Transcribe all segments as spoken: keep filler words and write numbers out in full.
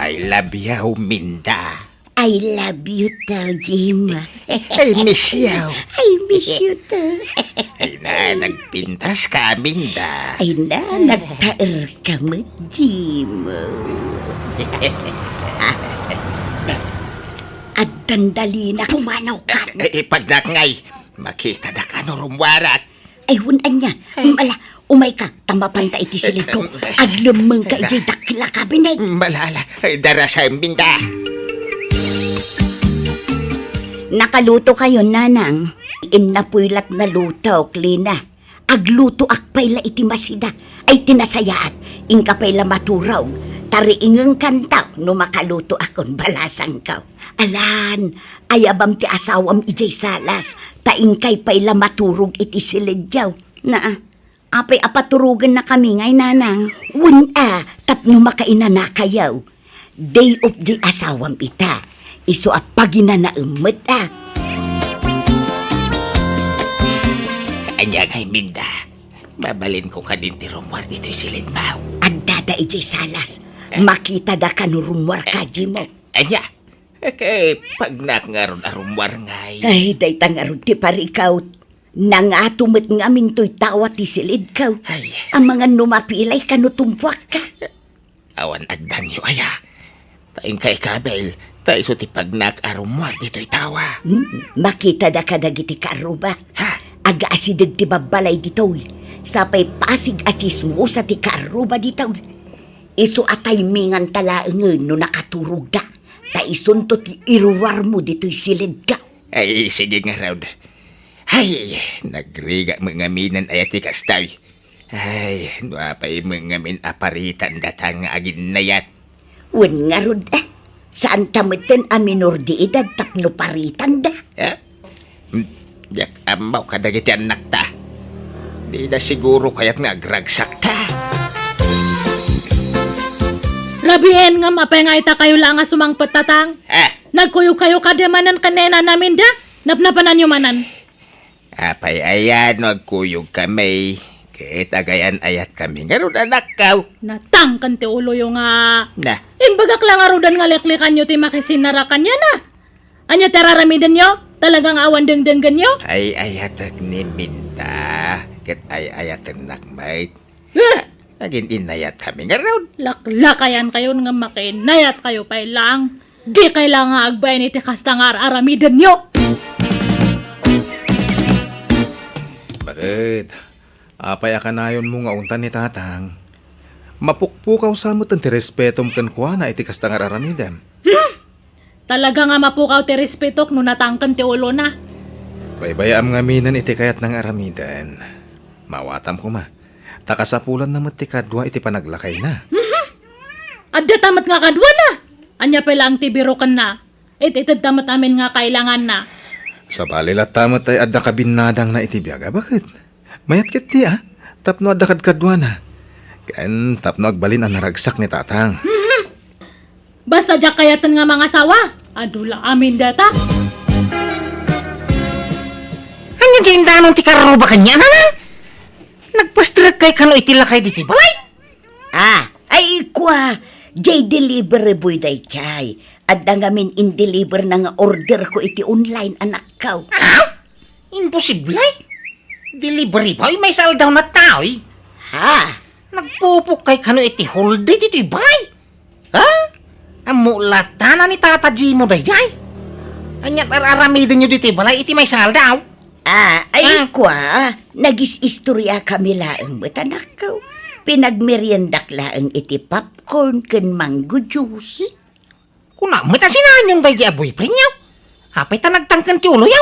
I love you, Minda. I love you too, Jim. I miss you. I miss you too. Ay na, nagpintaska, Minda. Ay na, nagtaerka met, Jim. Addan dalina, pumanaw ka. Eh, eh, pagnak ngay, makitadak no rummuarak. Ay, wen ania. Ay. Ala, umayka, ta mapanta iti silidko. Aglemmengka idiay dakkel a kabinet. Malala, ay, darasem, Minda. Nakalutokayon, Nanang. Innapoy la't nalutok, Lina. Aglutoak pay la iti masida. Ay, ti nasayaat. Inka pay la maturog. Tariingengkanto no makalutoakon, balasangko. Alan, ayabam ti asawam idiay salas, ta inkay pay la maturog iti silidyo. Naa, apay a paturogennakami ngay, Nanang? Wen a, tapno makainanakayo. Day off di asawam ita. Isu a paginanaem met a. Ania ngay, Minda? Mabalinko kadin ti rummuar ditoy silidmo. Addada idiay salas. Eh? Makitada kano rummuarka, Jimo. Ania? Eh, kay pagnak ngarud a rummuar ngay. Ay, dayta ngarud ti parikaw. Nangato met ngamin toy tawa ti silidko. Ay. Amangan no mapilaykano tumpuakka. Awan agdanyo aya. Ta inkay kabil, ta isu ti pagnak a rummuar ditoy tawa. Hmm, makitada kadagiti kaarruba. Ha? Agaasideg ti babbalay ditoy. Sapay pasig a tsismosa ti kaarruba ditoy. Isu a timingan ta laengen no nakaturogda. Ta isunto ti iruarmo ditoy silidko. Ay, sige ngarud. Ay, nagrigat met ngamin aya ti kastoy. Ay, no apay met ngamin a paritan data nga aginnayat. Wen ngarud, eh. Saanta metten a minor de edad tapno paritanda. Eh? Hmm, diak ammo kadagiti annakta. Dida siguro kayat nga agragsakta. Rabien ngem apay nga itakayo la nga sumangpet, Tatang? Eh? Nagkuyogkayo kadi manen ken ni Nanang Minda? Napnapananyo manen. Apay aya no agkuyogkami, ket agayan-ayatkami ngarud, anakko. Natangken ti uloyo nga. Na. Imbagak la ngaruden nga liklikanyo ti makisinara kaniana. Ania ti araramidenyo? Talaga nga awan dengdenggenyo? Ay-ayatek ni Minda, ket ay-ayatennak met. Ah! Agin-innayatkami ngarud. Laklakayankayon nga makiinnayatkayo pay laeng. Dikay la nga agbain iti kasta nga ar-aramidenyo. Baket, apay a kanayonmo nga untan ni Tatang? Mapukpukaw sa met ti respetom kenkuana iti kasta nga ar-aramidem. Hmm! Talaga nga mapukaw ti respetok no natangken ti ulona. Baybayaam ngaminen iti kayatna nga aramiden. Maawatam koma. Ta kasapulanna met ti kadua iti panaglakayna. Mhm. Adda ta met nga kaduana. Ania pay laeng ti birokenna? It-itedta met amin nga kailanganna. Sabali latta met ay adda kabinnadangna iti biag a baket. Mayat ketdi a, tapno adda kadkaduana. Ken tapno agbalin a naragsak ni Tatang. Mhm. Basta diak kayaten nga mangasawa, adu la amin data. Ania diay indanon ti karruba kaniana, Nang? Nagpasterekkay kano iti lakay ditoy balay? Ah, ay kua, diay delivery boy daydiay. Adda ngamin in-deliver na nga order ko iti online, anakko. Ah? Imposible? Delivery boy, maysa aldaw na taoy. Ha? Nagpupukkay kano iti whole day ditoy balay? Ha? Ammo latta na ni Tata Jimo daydiay? Aniat ar-aramidenyo ditoy balay iti maysa aldaw? Ah, ay, ah, kua, nagis-istoriakami laeng met, anakko. Pinagmeriendak laeng iti popcorn ken mango juice. Kuna met a sinanyon daydi a boyfriendyo? Apay ta nagtangken ti uloyo?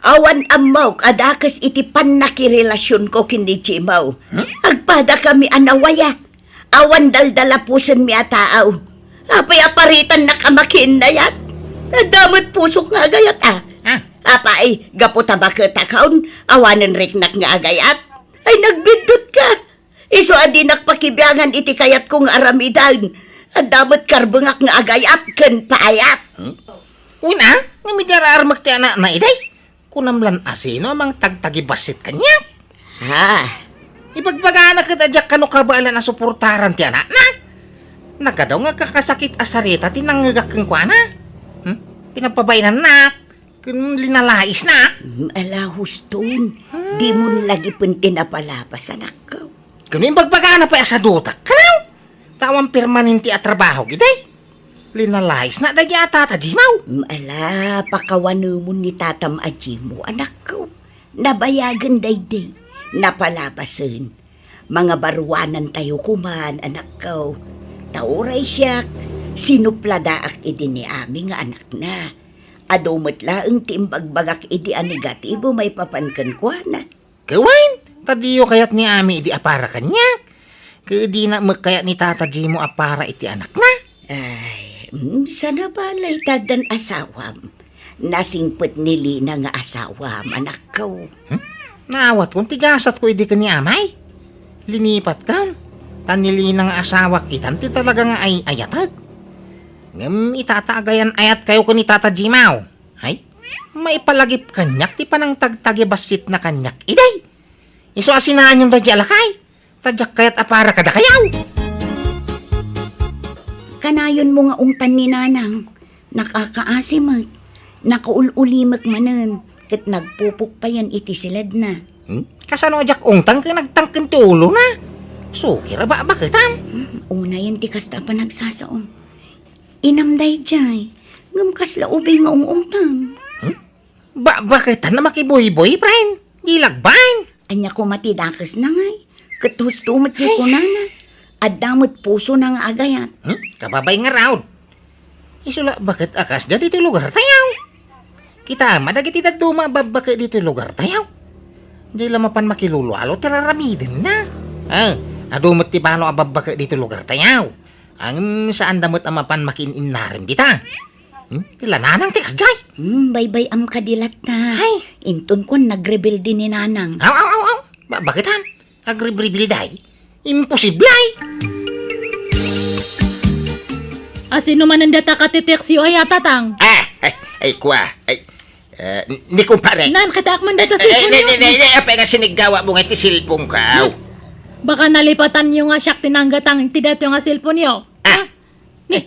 Awan ammok a dakes iti pannakirelasionko ken ni Jimo. Hmm? Agpadakami a nawaya. Awan daldalapusenmi a tao. Apay a paritannak a makiinnayat? Adda met pusok nga agayat, a. Ah. Apay, gapu ta baketakon, awanen riknak nga agayat? Ay, nagbiddutka. Isu a dinak pakibiangan iti kayatko nga aramiden. Adda met karbengak nga agayat ken paayat. Hmm? Wen a, ngem idi ar-armek ti anakna idiay, kunam lan a sino a mangtagtagibassit kaniak? Ha? Ibagbagana ket a diak kano kabaelan a suportaran ti anakna. Nagadu nga agkakasakit a sarita ti nangngegak kenkuana. Hmm? Pinapabainannak, ken linalaisnak. Hmm, ala, huston. Dimon lagipen ti napalabas, anakko. Ken no imbagbagana pay a sadutak, kanaw? Ta awan permanente a trabaho, idi. Linalaisna daydi a Tata Jimaw. Hmm, ala, pakawanemon ni tatam a Jimo, anakko. Nabayagen daydi. Napalabasen. Mangabaruanantayo koman, anakko. Ta uray siak, sinupladaak idi ni Ami nga anakna. Adu met laeng ti imbagbagak idi a negatibo maipapan kenkuana. Wen, ta diyo kayat ni Ami idi a para kaniak. Ket dina met kayat ni Tata Jimo a para iti anakna. Ay, mm, sana balay ta addan asawam. Nasingpet ni Lina nga asawam, anakko. Hmm? Naawatkon ti gasatko idi ken ni Amay. Linipatkon. Ta ni Lina nga asawak itan ti talaga nga ay-ayatek. Ngem ita ta agayan-ayatkayo ken ni Tata Jimaw. Ay, maipalagip kaniak ti panangtagtagi bassitna kaniak, idi. Isu a sinaanyon daydi a lakay. Ta diak kayat a para kadakayaw. Kanayonmo nga ungtan ni Nanang, nakakaasi met, nakaul-ulimek manen, ket nagpupukpayan iti siledna. Hmm? Kasano a diak ungtan ket nagtangken ti ulona? Sukir a babaketan. Hmm, unayen ti kasta a panagsasaom. Inam daydiay, ngem kasla ubing nga ung-ungtam. Hmm? Babaketan a makibuyboy, friend. Di lagbaen. Ania koma ti dakesna ngay? Ket husto met ti kunana. Adda met pusona nga agayat. Hmm? Kababay ngarud. Isu la baket a kasdiay ditoy lugartayo. Kita met dagiti dadduma a babbake ditoy lugartayo. Di la mapan makilulualo ti raramidenna. Ah, adu met ti balo a babbake ditoy lugartayo. Ngem saanda met a mapan makiin-innarem dita. Hmm? Ti la Nanang ti kasdiay. Hmm, baybay-am kadi latta. Ay. Inton kuan nagrebelde ni Nanang. Aw, aw, aw, aw. Ba, baketan? Agrebrebelde ay? Imposible ay! A sino manen data katiteksyo ay a, Tatang? Ah, ay, ay, kua, ay, eh, ni kumpare. Nan, kitaak man data cellphone ni, ni, ni, apay nga siniggawa mo nga ti cellphone ka? Hmm? Baka nalipatanyo nga siak ti nanggatang ti datoy nga cellphone yo. Ah. Ha? Ni,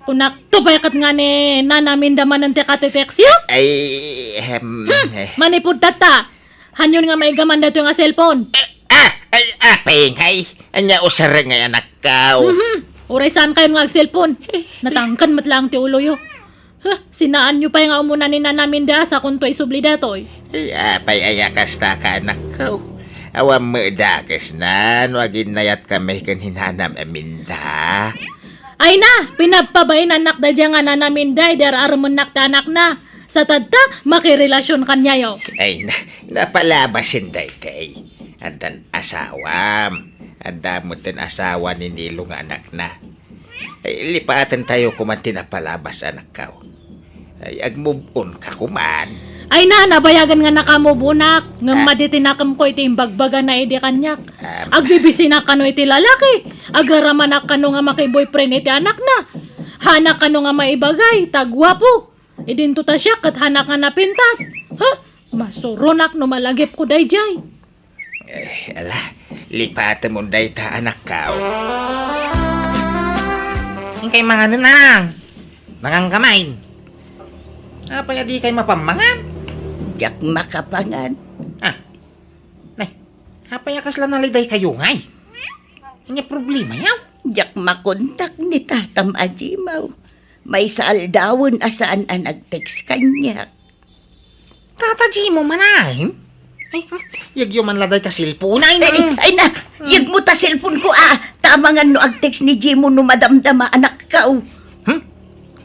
kunak, tupay ket nga ni Nana Minda manen ti katiteksyo? Ay, ehem, hmm, eh. Manipud tatta, hanyon nga maigaman datoy nga cellphone? Eh, ah, ay, apay ngay, ania usareng ngay anakko. Mhm. Uray saan kayon nga ag-cellphone. Natangken met laeng ti uloyo. Huh, sinaanyo pay nga umuna ni Nana Minda sakonto isubli datoy. Ay, apay aya kasta ka, anakko. Awan met dakesna no aginnayat kami ken ni Nana Minda. Ay na, pinappabainannak daydiay nga Nana Minda idi ar-aremennak ti anakna. Sa tatta, makirelasyon kaniayo. Ay na, napalabasen daytoy. Addan asawam. Adda met den asawa ni Nilo nga anakna. Ay, lipatentayo koman ti napalabas, anakko. Ay, ag-move on ka koman. Ay na, nabayagen nga naka-move on-ak, ngem ah, madi ti nakemko iti imbagbagana idi kaniak. Ah. Agbibisinak kano iti lalaki, agraramanak kano nga makiboyfriend iti anakna. Hanak kano nga maibagay, ta guapo. Idinto ta siak ket hanak nga napintas. Ha? Masuronak no malagipko daydiay. Eh, ala, lipatemon dayta, anakko. Inkay manganen, Nanang. Mangan ka main. Apay a dikay mapammangan? Diak makapangan. Ah. Nay, apay a kasla nalidaykayo ngay? Ania problemayo? Diak makontak ni tatam a Jimaw. Maysa aldawen a saan a nag-text kaniak. Tata Jimo manen? Ay, hmm, yegyo man la dayta cellphone, ay, ay, na. Ay, na, hmm. Yegmo ta cellphone ko, ah. Ta amangan no ag-text ni Jimo no madamdama, anakko. Hmm?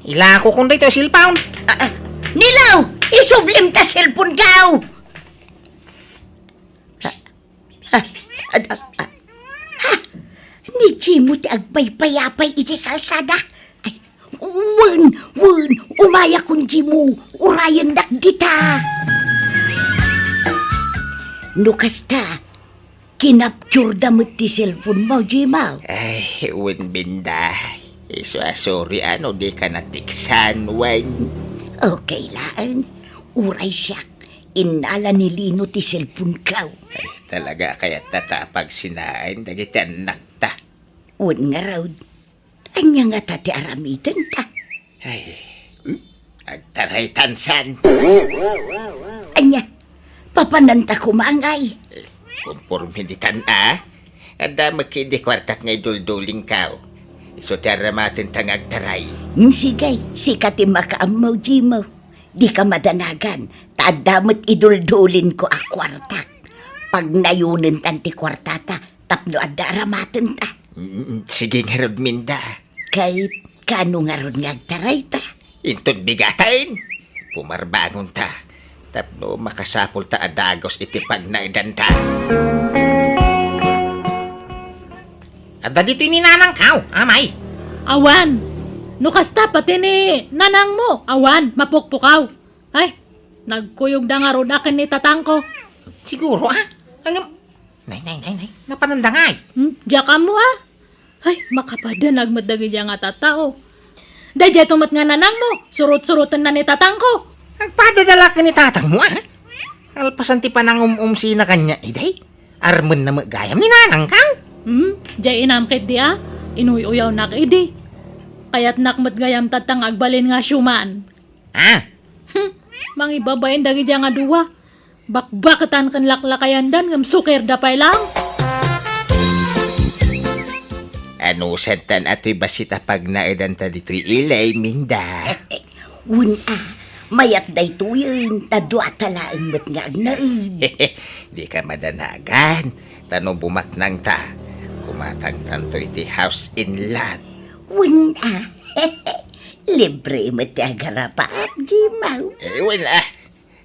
Ilakokon dayta cellphone. Ah, ah. Nilaw, isublim ta cellphone ko. Ah, ah, ah, ah. Ha? Ni Jimo ti agpaypayapay iti kalsada. Ay, wen, wen, umayakon Jimo, urayennak dita. No kasta, kinapturda met ti cellphone mo, Jimo. Ay, wen, Binda. Isu a sorry a no dika nateksan, wen. Okay laeng. Uray siak, innala ni Lino ti cellphone ko. Ay, talaga kayat ta ta a pagsinaen dagiti annakta. Wen ngarud, Ania ngata ti aramidenta? Ay, hmm? Agtaraytan san. Ania, papananta koma ngay? Eh, konforme ditan a. Adda met ketdi kuartak nga iduldulingko. Isu ti aramatenta nga agtaray. Hmm, sige, sika ti makaammo, Jimo. Dika madanagan, ta adda met iduldulinko a kuartak. Pagnayonentan ti kuartata, tapno adda aramatenta. Mm, sige ngarud, Minda. Ket kaano ngarud nga agtarayta? Inton bigaten, pumarbangonta. Tapno makasapulta a dagus iti pagnaedanta. Adda ditoy ni nanangko, amay? Awan. No kasta pati ni nanangmo, awan, mapukpukaw. Ay, nagkuyogda ngarud a ken ni tatangko. Siguro, a. Ngem, nay, nay, nay, nay. Napananda ngay? Hmm, diak ammo, a. Ay, makapadanag met dagidiay nga tattao. Daydiay to met nga nanangmo, surot-surotenna ni tatangko. Agpadada la ken ni tatangmo, a. Kalpasan ti panangum-umsina kaniak idi. Armenna met gayam ni nanangko. Hmm, diay inam ketdi, a. Inuy-uyawnak idi. Kayatnak met gayam tatta nga agbalin nga siuman. A? Hmm, mangibabain dagidiay nga dua. Bakbaketan ken laklakayandan ngem sukirda pay laeng. Anusadtan a toy bassit a pagnaedanta ditoy ili, Minda? Wen a, mayat daytoyen, ta duata laeng met nga agnaed. Dika madanagan, ta no bumaknangta, kumatangtanto iti house and lot. Wen a, libre met ti agarapaap, Jimo. Eh, wen a,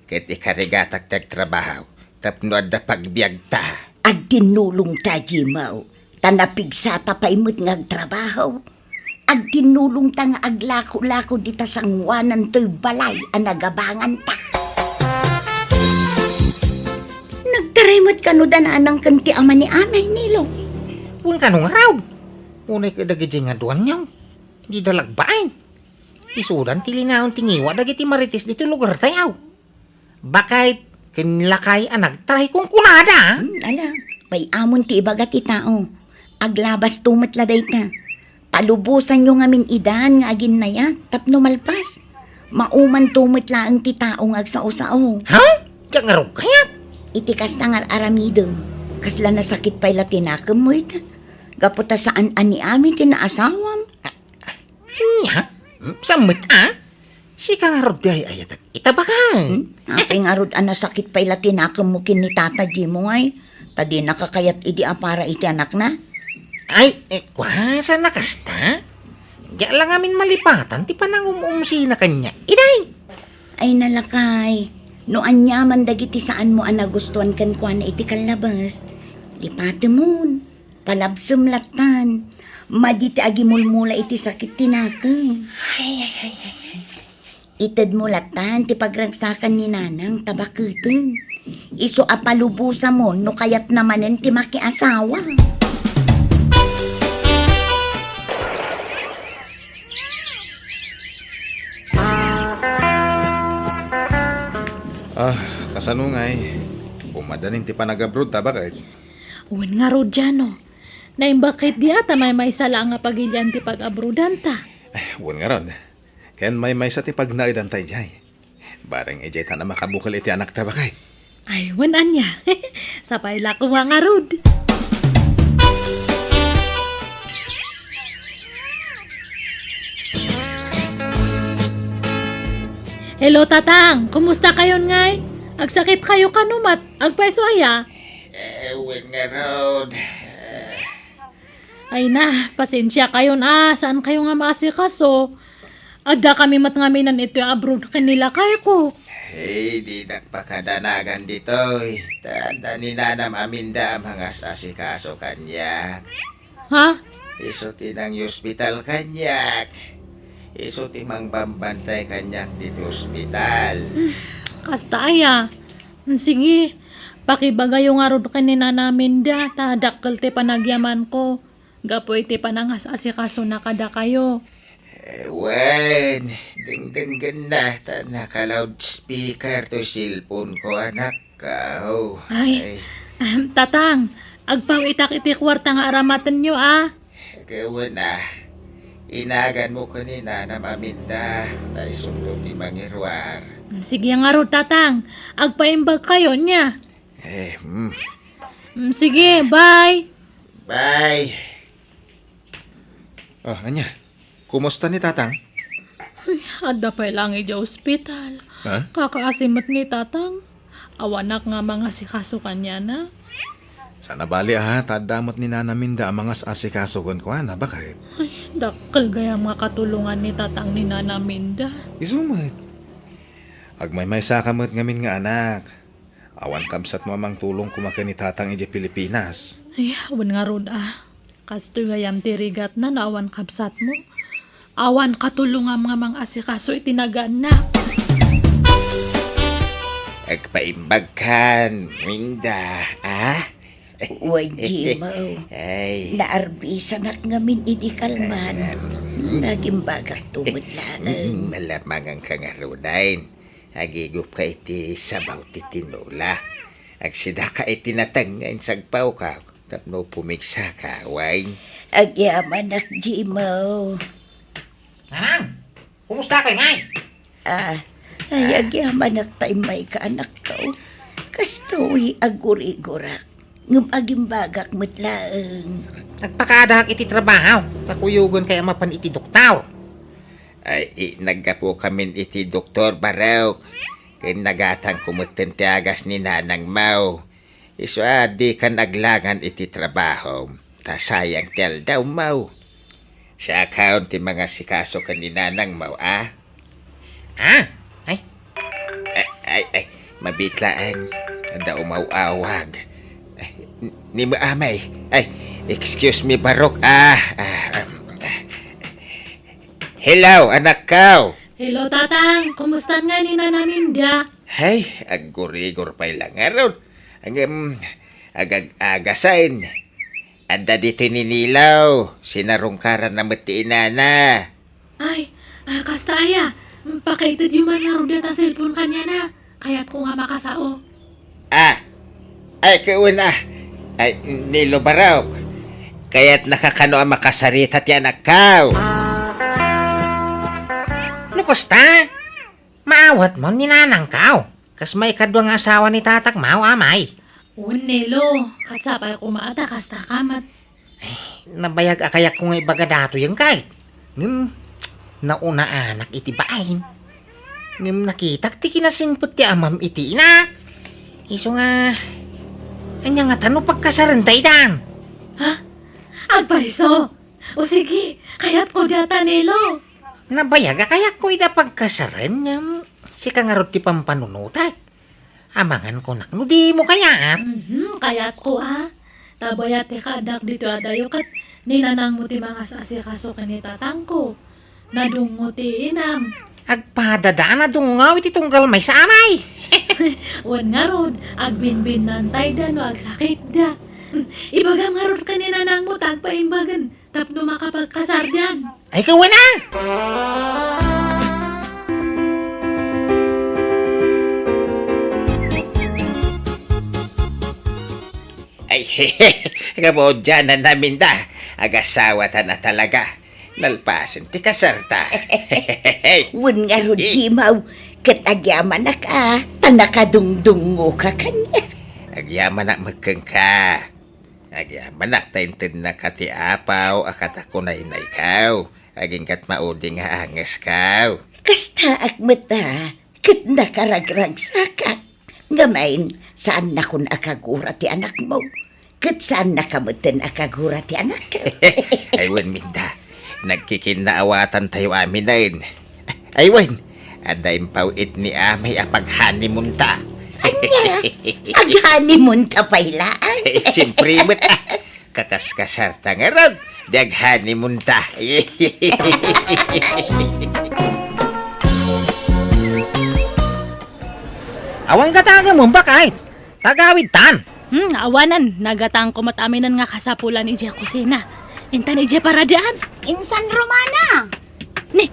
ket ikarigatak ti agtrabaho tapno adda pagbiagta. Agtinnulongta, Jimo, ta napigsata pay met nga agtrabaho. Agtinnulongta nga aglako-lako dita sangoanan toy balay a nagabanganta. Nagtaray met kano da nanang ken ti ama ni Amay, Nilo? Wen kano ngarud? Unay ket dagidiay nga duanyo, dida lagbaen. Isudan ti linaon ti ngiwa dagiti marites ditoy lugartayo. Baket ken lakay a nagtaray kunkunada. Hmm, ala, pay-amon ti ibaga ti tao. Aglabasto met la dayta. Palubosanyo ngamin idan nga aginnayat tapno malpas. Maumanto met laeng ti tao nga agsao-sao. Ha? Diak ngarud kayat. Iti kasta nga ar-aramidem, kasla nasakit pay la ti nakemmo ita. Gapu ta saan a ni Ami ti naasawam. Ania? Hmm, saan met a? Sika ngarud ti ay-ayatek ita, baket. Hmm? Apay ngarud a nasakit pay la ti nakemmo ken ni Tata Jimo, ay? Ta dinaka kayat idi a para iti anakna? Ay, eh, kua, saan a kasta? Diak la ngamin malipatan ti panangum-umsina kaniak, idi. Ay, nalakay, no aniaman dagiti saanmo a nagustuan kenkuana iti kallabas, lipatemon. Palabsem lattan. Madi ti agimulmula iti sakit ti nakem. Ay, ay, ay, ay, ay. Itedmo lattan ti pagragsakan ni Nanang ta baketen. Isu a palubosamon no kayatna manen ti makiasawa. Ah, kasano ngay? Bumadanin ti panagabroad ta, baket? Wen ngarud, Jano. Naimbag ketdi a ta maymaysa laeng a pagilian ti pag-abroadanta. Ay, wen ngarud. Ken maymaysa ti pagnaedanta idiay. Bareng idiay ta a makabukel iti anakta, baket. Ay, wen ania. Sapay la koma ngarud. Hello, Tatang. Kumusta kayon ngay? Agsakit kayo kano met? Agpayso aya? Eh, wen ngarud. Ay na, pasensia kayon a, saan kayo nga maasikaso? Adda kami met ngamin iti abroad ken ni lakayko. Ay, dinak pakadanagan ditoy. Ta adda ni Nanam Aminda a mangas-asikaso kaniak. Ha? Isu ti nangiospital kaniak. Isu ti mangbambantay kaniak ditoy ospital. Kasta aya. Sige, pakibagayo ngarud ken ni Nana Aminda ta dakkel ti panagyamanko gapu iti panangas-asikasona kadakayo. Eh, wen, dengdenggenna ta naka-loudspeaker toy cellphone-ko, anakko. Ay, ay. Ahem, Tatang, agpaw-itak iti kuarta nga aramatenyo a. Ket wen a, Inaganmo ken ni Nanam Aminda, ta isunto ti mangiruar. Mm, sige ngarud, Tatang. Agpaimbagkayo nia. Eh, mm. Mm, sige, bye. Bye. Oh, ania? Kumusta ni Tatang? Ay, adda pay laeng idiay ospital. Ha? Kakaasi met ni Tatang. Awanak nga mangasikaso kaniana. Saan a bali a, ta adda met ni Nanam Aminda a mangas-asikaso kenkuana, baket? Ay, dakkel gayam nga katulongan ni Tatang ni Nanam Aminda. Isu met. Agmaymaysaka met ngamin nga anak. Awan kabsatmo a mangtulong koma ken ni Tatang idiay Pilipinas. Ay, wen ngarud a. Kastoy gayam ti rigatna no awan kabsatmo. Awan katulongam nga mangasikaso iti nagaannak. Agpaimbagkan, Minda, a? Wen, Jimo. Ay. Naarbisanak ngamin idi kalman. Nagimbagakto met laeng. Mm, malamangan ka ngaruden. Agigupka iti sabaw ti tinola. Agsidaka iti nateng nga insagpawka tapno pumigsaka, wen? Agyamanak, Jimo. Nanang, kumusta kay, ngay? Ah, ay, agyamanak ta immayka, anakko. Kastoy, agurigurak. Ngem agimbagak met laeng. Agpakaadahak iti trabaho, ta kuyogen kay a mapan iti doktor. Ay, i-, naggapukamin iti doktor, Barok. Ken nagatangko metten ti agas ni nanangmo. Isu a dikan aglangan iti trabahom, ta sayang ti aldawmo. Siakon ti mangasikaso ken ni nanangmo, a? Ah, ay. Ay, ay, ay, mabitlaan. Adda umaw-awag. Ay, ni Amay. Ay, excuse me, Barok, a. Ah, um, ah. Hello, anakko. Hello, Tatang. Kumusta ngay ni Nanang Minda? Hay, aggurigor pay la ngarud. Ngem, agag-agasen. Adda ditoy ni Nilo. Sinarungkaranna met ti inana. Ay, ah, kasta aya. Pakaitedyo man ngarud dayta cellphone kaniana. Kayatko nga makasao. Ah, ay, kawen, ah. Ay, Nilo Barok. Kayatnaka kano a makasarita ti anakko? No kasta, maawatmo ni nanangko. Kas maikadua nga asawa ni tatangmo, Amay. Wen, Nilo, ket sapay koma a ta kasta ka met. Ay, nabayag a kayatko nga ibaga datoyen kay. Ngem, naunaanak iti bain. Ngem nakitak ti kinasingpet ti amam iti ina. Isu nga, ania ngata no pagkasarenta itan? Ha? Agpayso? O sige, kayatko dayta, Nilo. Nabayag a kayatko ida pagkasaren, ngem sika ngarud ti pampanunotek. Amangan kunak no dimo kayat. Mhm, kayatko a. Ta bayat ti kaaddak ditoy adayo ket ni nanangmo ti mangas-asikaso ken ni tatangko. Nadungngo ti inam. Agpadada a nadungngo iti tunggal maysa, Amay. Wen ngarud, agbinbinnantayda no agsakitda. Ibagam ngarud ken ni nanangmo ta agpaimbagen. Tapno makapagkasardian. Ay, kawana! Ay, kabudianan namin da. Agasawatan a talaga. Nalpasen ti kasarta. Wen ngarud, Jimaw, ket agyamanak a, ta nakadungdungngoka kaniak. Agyamanak met kenka. Agyamanak ta intednaka ti apaw a katakunaynaykaw, aginggat maudi nga angeskaw. Kastaak met a, ket nakaragragsakak. Ngamin, saannakon a kagura ti anakmo, ket saannaka metten a kagura ti anakko. Ay, wen, Minda, nagkikinnaawatan tayo aminen. Ay, wen, adda impaw-it ni Amay a pag-honeymoon ta. Ania? Ag-honeymoon ta pay laeng? Eh, siyempre met, ah. Kakaskasar ta ngarud, di ag-honeymoon ta. Awan gatagamon, baket? Tagawid tan. Hmm, awanen, nagatangko met aminen nga kasapulan idiay kusina. Intan idiay paradaan. Insan Romana. Ni,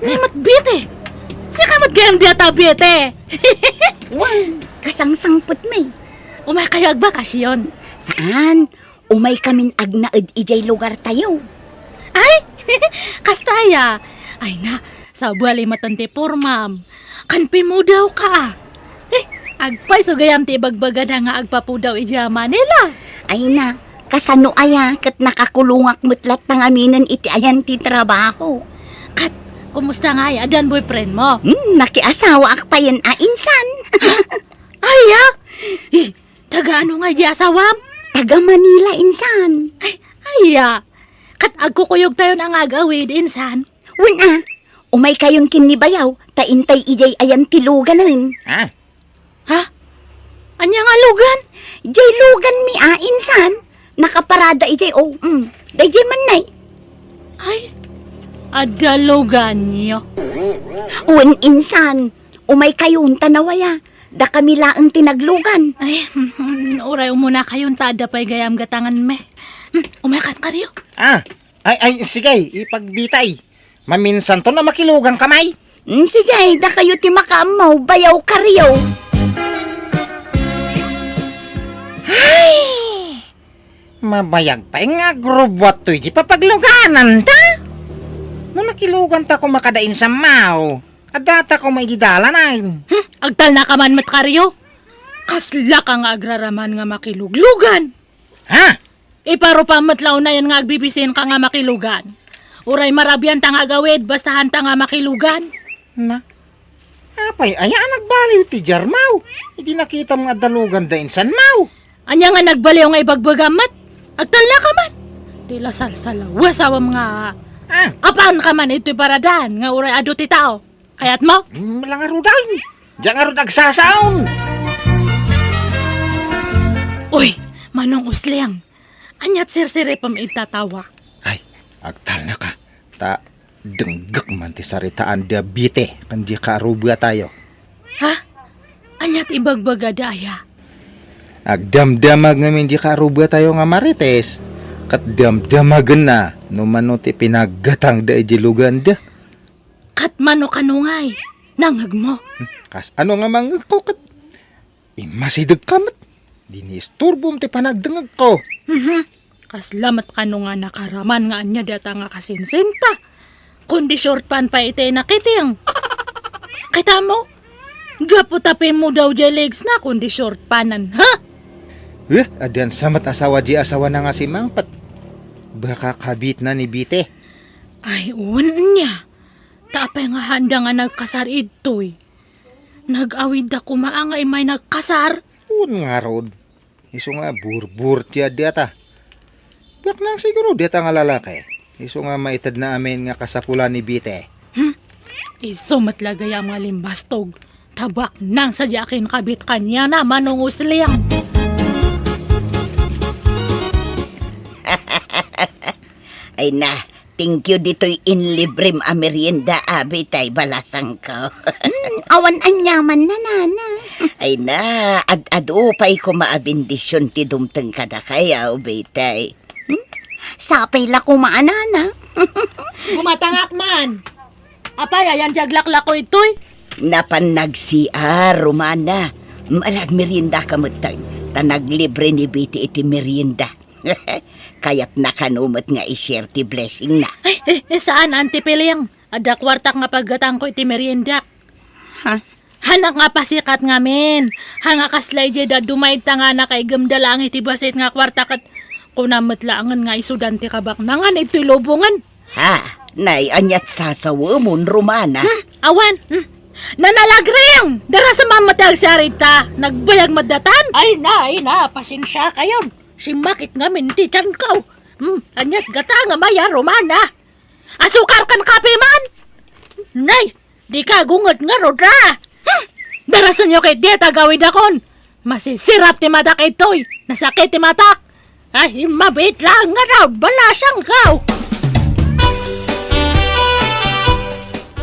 ni met Bete. Sika met gayam dayta, Bete. Wen, kasangsangpetmi. Umaykayo agbakasyon? Saan. Umaykamin agnaed idiay lugartayo. Ay, kasta aya. Ay na, sabali met ti pormam. Kan pimudaw ka, ah. Eh, agpayso gayam ti ibagbagada nga agpapudaw idiay Manila. Ay na, kasano aya ket nakakulongak met latta ngaminen iti ayan ti trabaho. Ket, kumusta ngay? Addan boyfriend mo? Hmm, nakiasawaak payen a insan. Aya? Eh, taga ano ngay di asawam? Taga Manila insan. Ay, aya. Ket agkukuyogtayon a nga agawid insan. Wen a, umaykayon ken ni bayaw, ta intay idiay ayan ti luganen. Ah, Ha? Ania nga lugan? Jay lugan mi a, insan. Nakaparada ijay, oh, mm. Dayjay man nay. Ay, adda luganyo. Wen, insan. Umaykayon ta nawaya. Dakami laeng ti naglugan. Ay, uray umunakayon ta adda pay gayam gatanganmi. Hmm, umaykan, Karyo. Ah, ay, ay, sige, ipagbitay. Maminsanto a makiluganka, may. Mm, sige, dakayo ti makaammo, bayaw, Karyo. Ay! Mabayag pay nga agrubbuat toy di papaglugananta. No nakiluganta koma kada insan, maw, addata koma idi dalanen. Hmm, agtalnaka man met, Karyo. Kaslaka nga agraraman nga makiluglugan. Ha? Iparupam met la unayen nga agbibisinka nga makilugan. Uray marabianta nga agawid, basta haanta nga makilugan. Na? Apay aya a nagbaliw ti diar, maw? Idi nakitam nga adda lugan da insan, maw? Ania nga nagbaliw nga ibagbagam met? Agtalnaka man. Di la salsalaw asawam nga Ah. apaanka man itoy paradan nga uray adu ti tao. Kayatmo? Mm, la ngarud ay. Dia ngarud agsasaon. Uy, Manong Usleng. Aniat sirsiripem ita tawa? Ay, agtalnaka. Ta denggek man ti saritaan da Bite ken di kaarubatayo. Ha? Aniat ibagbagada aya? Agdamdamag ngamin di kaarubatayo nga Marites, ket damdamagenna no mano ti pinaggatangda iti luganda. Ket mano kano ngay? Nangngegmo? Hmm, kas ano nga mangngegko ket immasidegka met? Di ni isturbom ti panagdengngegko. Mhm. Kasla met kano nga nakaraman nga ania dayta nga kasinsinta? Kundi short pant pay iti nakiting. Kitamo? Gapu ta pimmudaw jay legs na kundi short pantan, ha? Eh, addan sa met asawa di asawana nga simangpet. Baka kabitna ni Bite. Ay, wen nia. Ta apay nga haanda nga nagkasar idtoy? Nag-awidda koma nga immay nagkasar? Wen ngarud. Isu nga burbur ti adi ata. Biaknang siguro dayta nga lalaki. Isu nga maitedna amin nga kasapulan ni Bite. Hmm? Isu met la gayam nga limbastog. Ta biaknang sadiay a kinkabit kaniana, Manong Usleng. Ay na, thank you ditoy inlibrem a merienda, abi, tay balasangko. Hmm, awan aniaman, nanana. Ay na, ad-adu pay koma a bendision ti dumteng kadakayo, abi, tay. Hmm? Sapay la koma, nana. Bumatangak man. Apay, ayan ti aglaklako itoy? Napan nag-C R, Romana. Malagmeriendaka met, tay. Ta naglibre ni Bite iti merienda. Kayatna kano met nga i-share ti blessingna. Ay, eh, eh, saan, Auntie Piling? Adda kuartak nga paggatangko iti meriendak. Ha? Hanak nga pasikat ngamin. Haan nga kasla idiay dadduma ita nga nakaigem da laeng iti bassit nga kuarta ket kunam met laengen nga isudan ti kabaknangan iti lubongen. Ha? Nay, aniat sasawemon, Romana? Hmm, awan. Hmm. Nanalagring! Darasem met ti agsarita. Nagbayag met datan. Ay na, ay na, pasensiakayon. Simmakit ngamin ti tianko. Hmm, aniat gatangem aya, Romana? Asukar ken kape man? Nay, dika gunget ngarud a. Hmm, darasenyo ket diay agawidakon. Masisirap ti matak itoy. Nasakit ti matak. Ay, mabiit laeng ngarud, balasangko.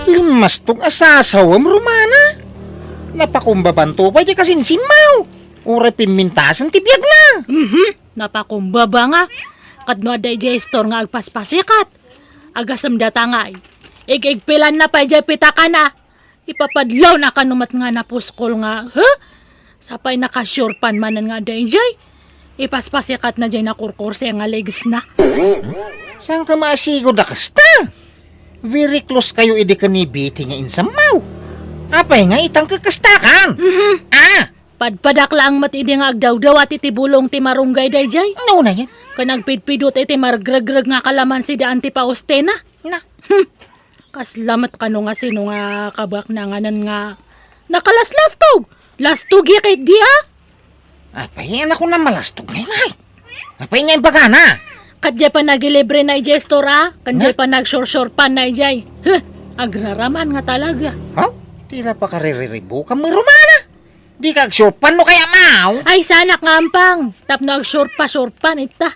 Limmastog a sasawem, Romana. Napakumbabanto pay diay kasinsimmaw. Uray pimmintasen ti biagna. Mhm. Napakumbaba nga. Ket no adda idiay store nga agpaspasikat, agasem data ngay. Ig-igpilanna pay diay pitakana. Ipapadlawna kano met nga napuskol nga, ha? Sapay naka-sure pan manen nga adda idiay. Ipaspasikatna diay nakurkurse nga legsna. Saan ka maasigo da kasta? Very close kayo idi ken ni Betty nga insammaw. Apay nga itang kakastakan? Mhm. Ah! Padpadak laeng met idi nga agdawdawat iti bulong ti marunggay daydiay. No na yan? Ken agpidpidut iti margregreg nga kalamansi da Auntie Faustina. Na. Hmm. Kasla met kano nga sino nga kabuak nanganan nga nakalaslastog. Lastog ya ket di, ah. Apay, anak ko na malastog ngay, ngay. Apay nga imbagana? Ket diay panagilibre na idiay store, ah. Ken diay panagsursurpan na idiay. Huh, agraraman nga talaga. Haw? Tila pakaririribukan mo, Romana. Di ka agsurpan no kaya maw? Ay, sanak nga ampang. Tapno agsurpa-surpan ita.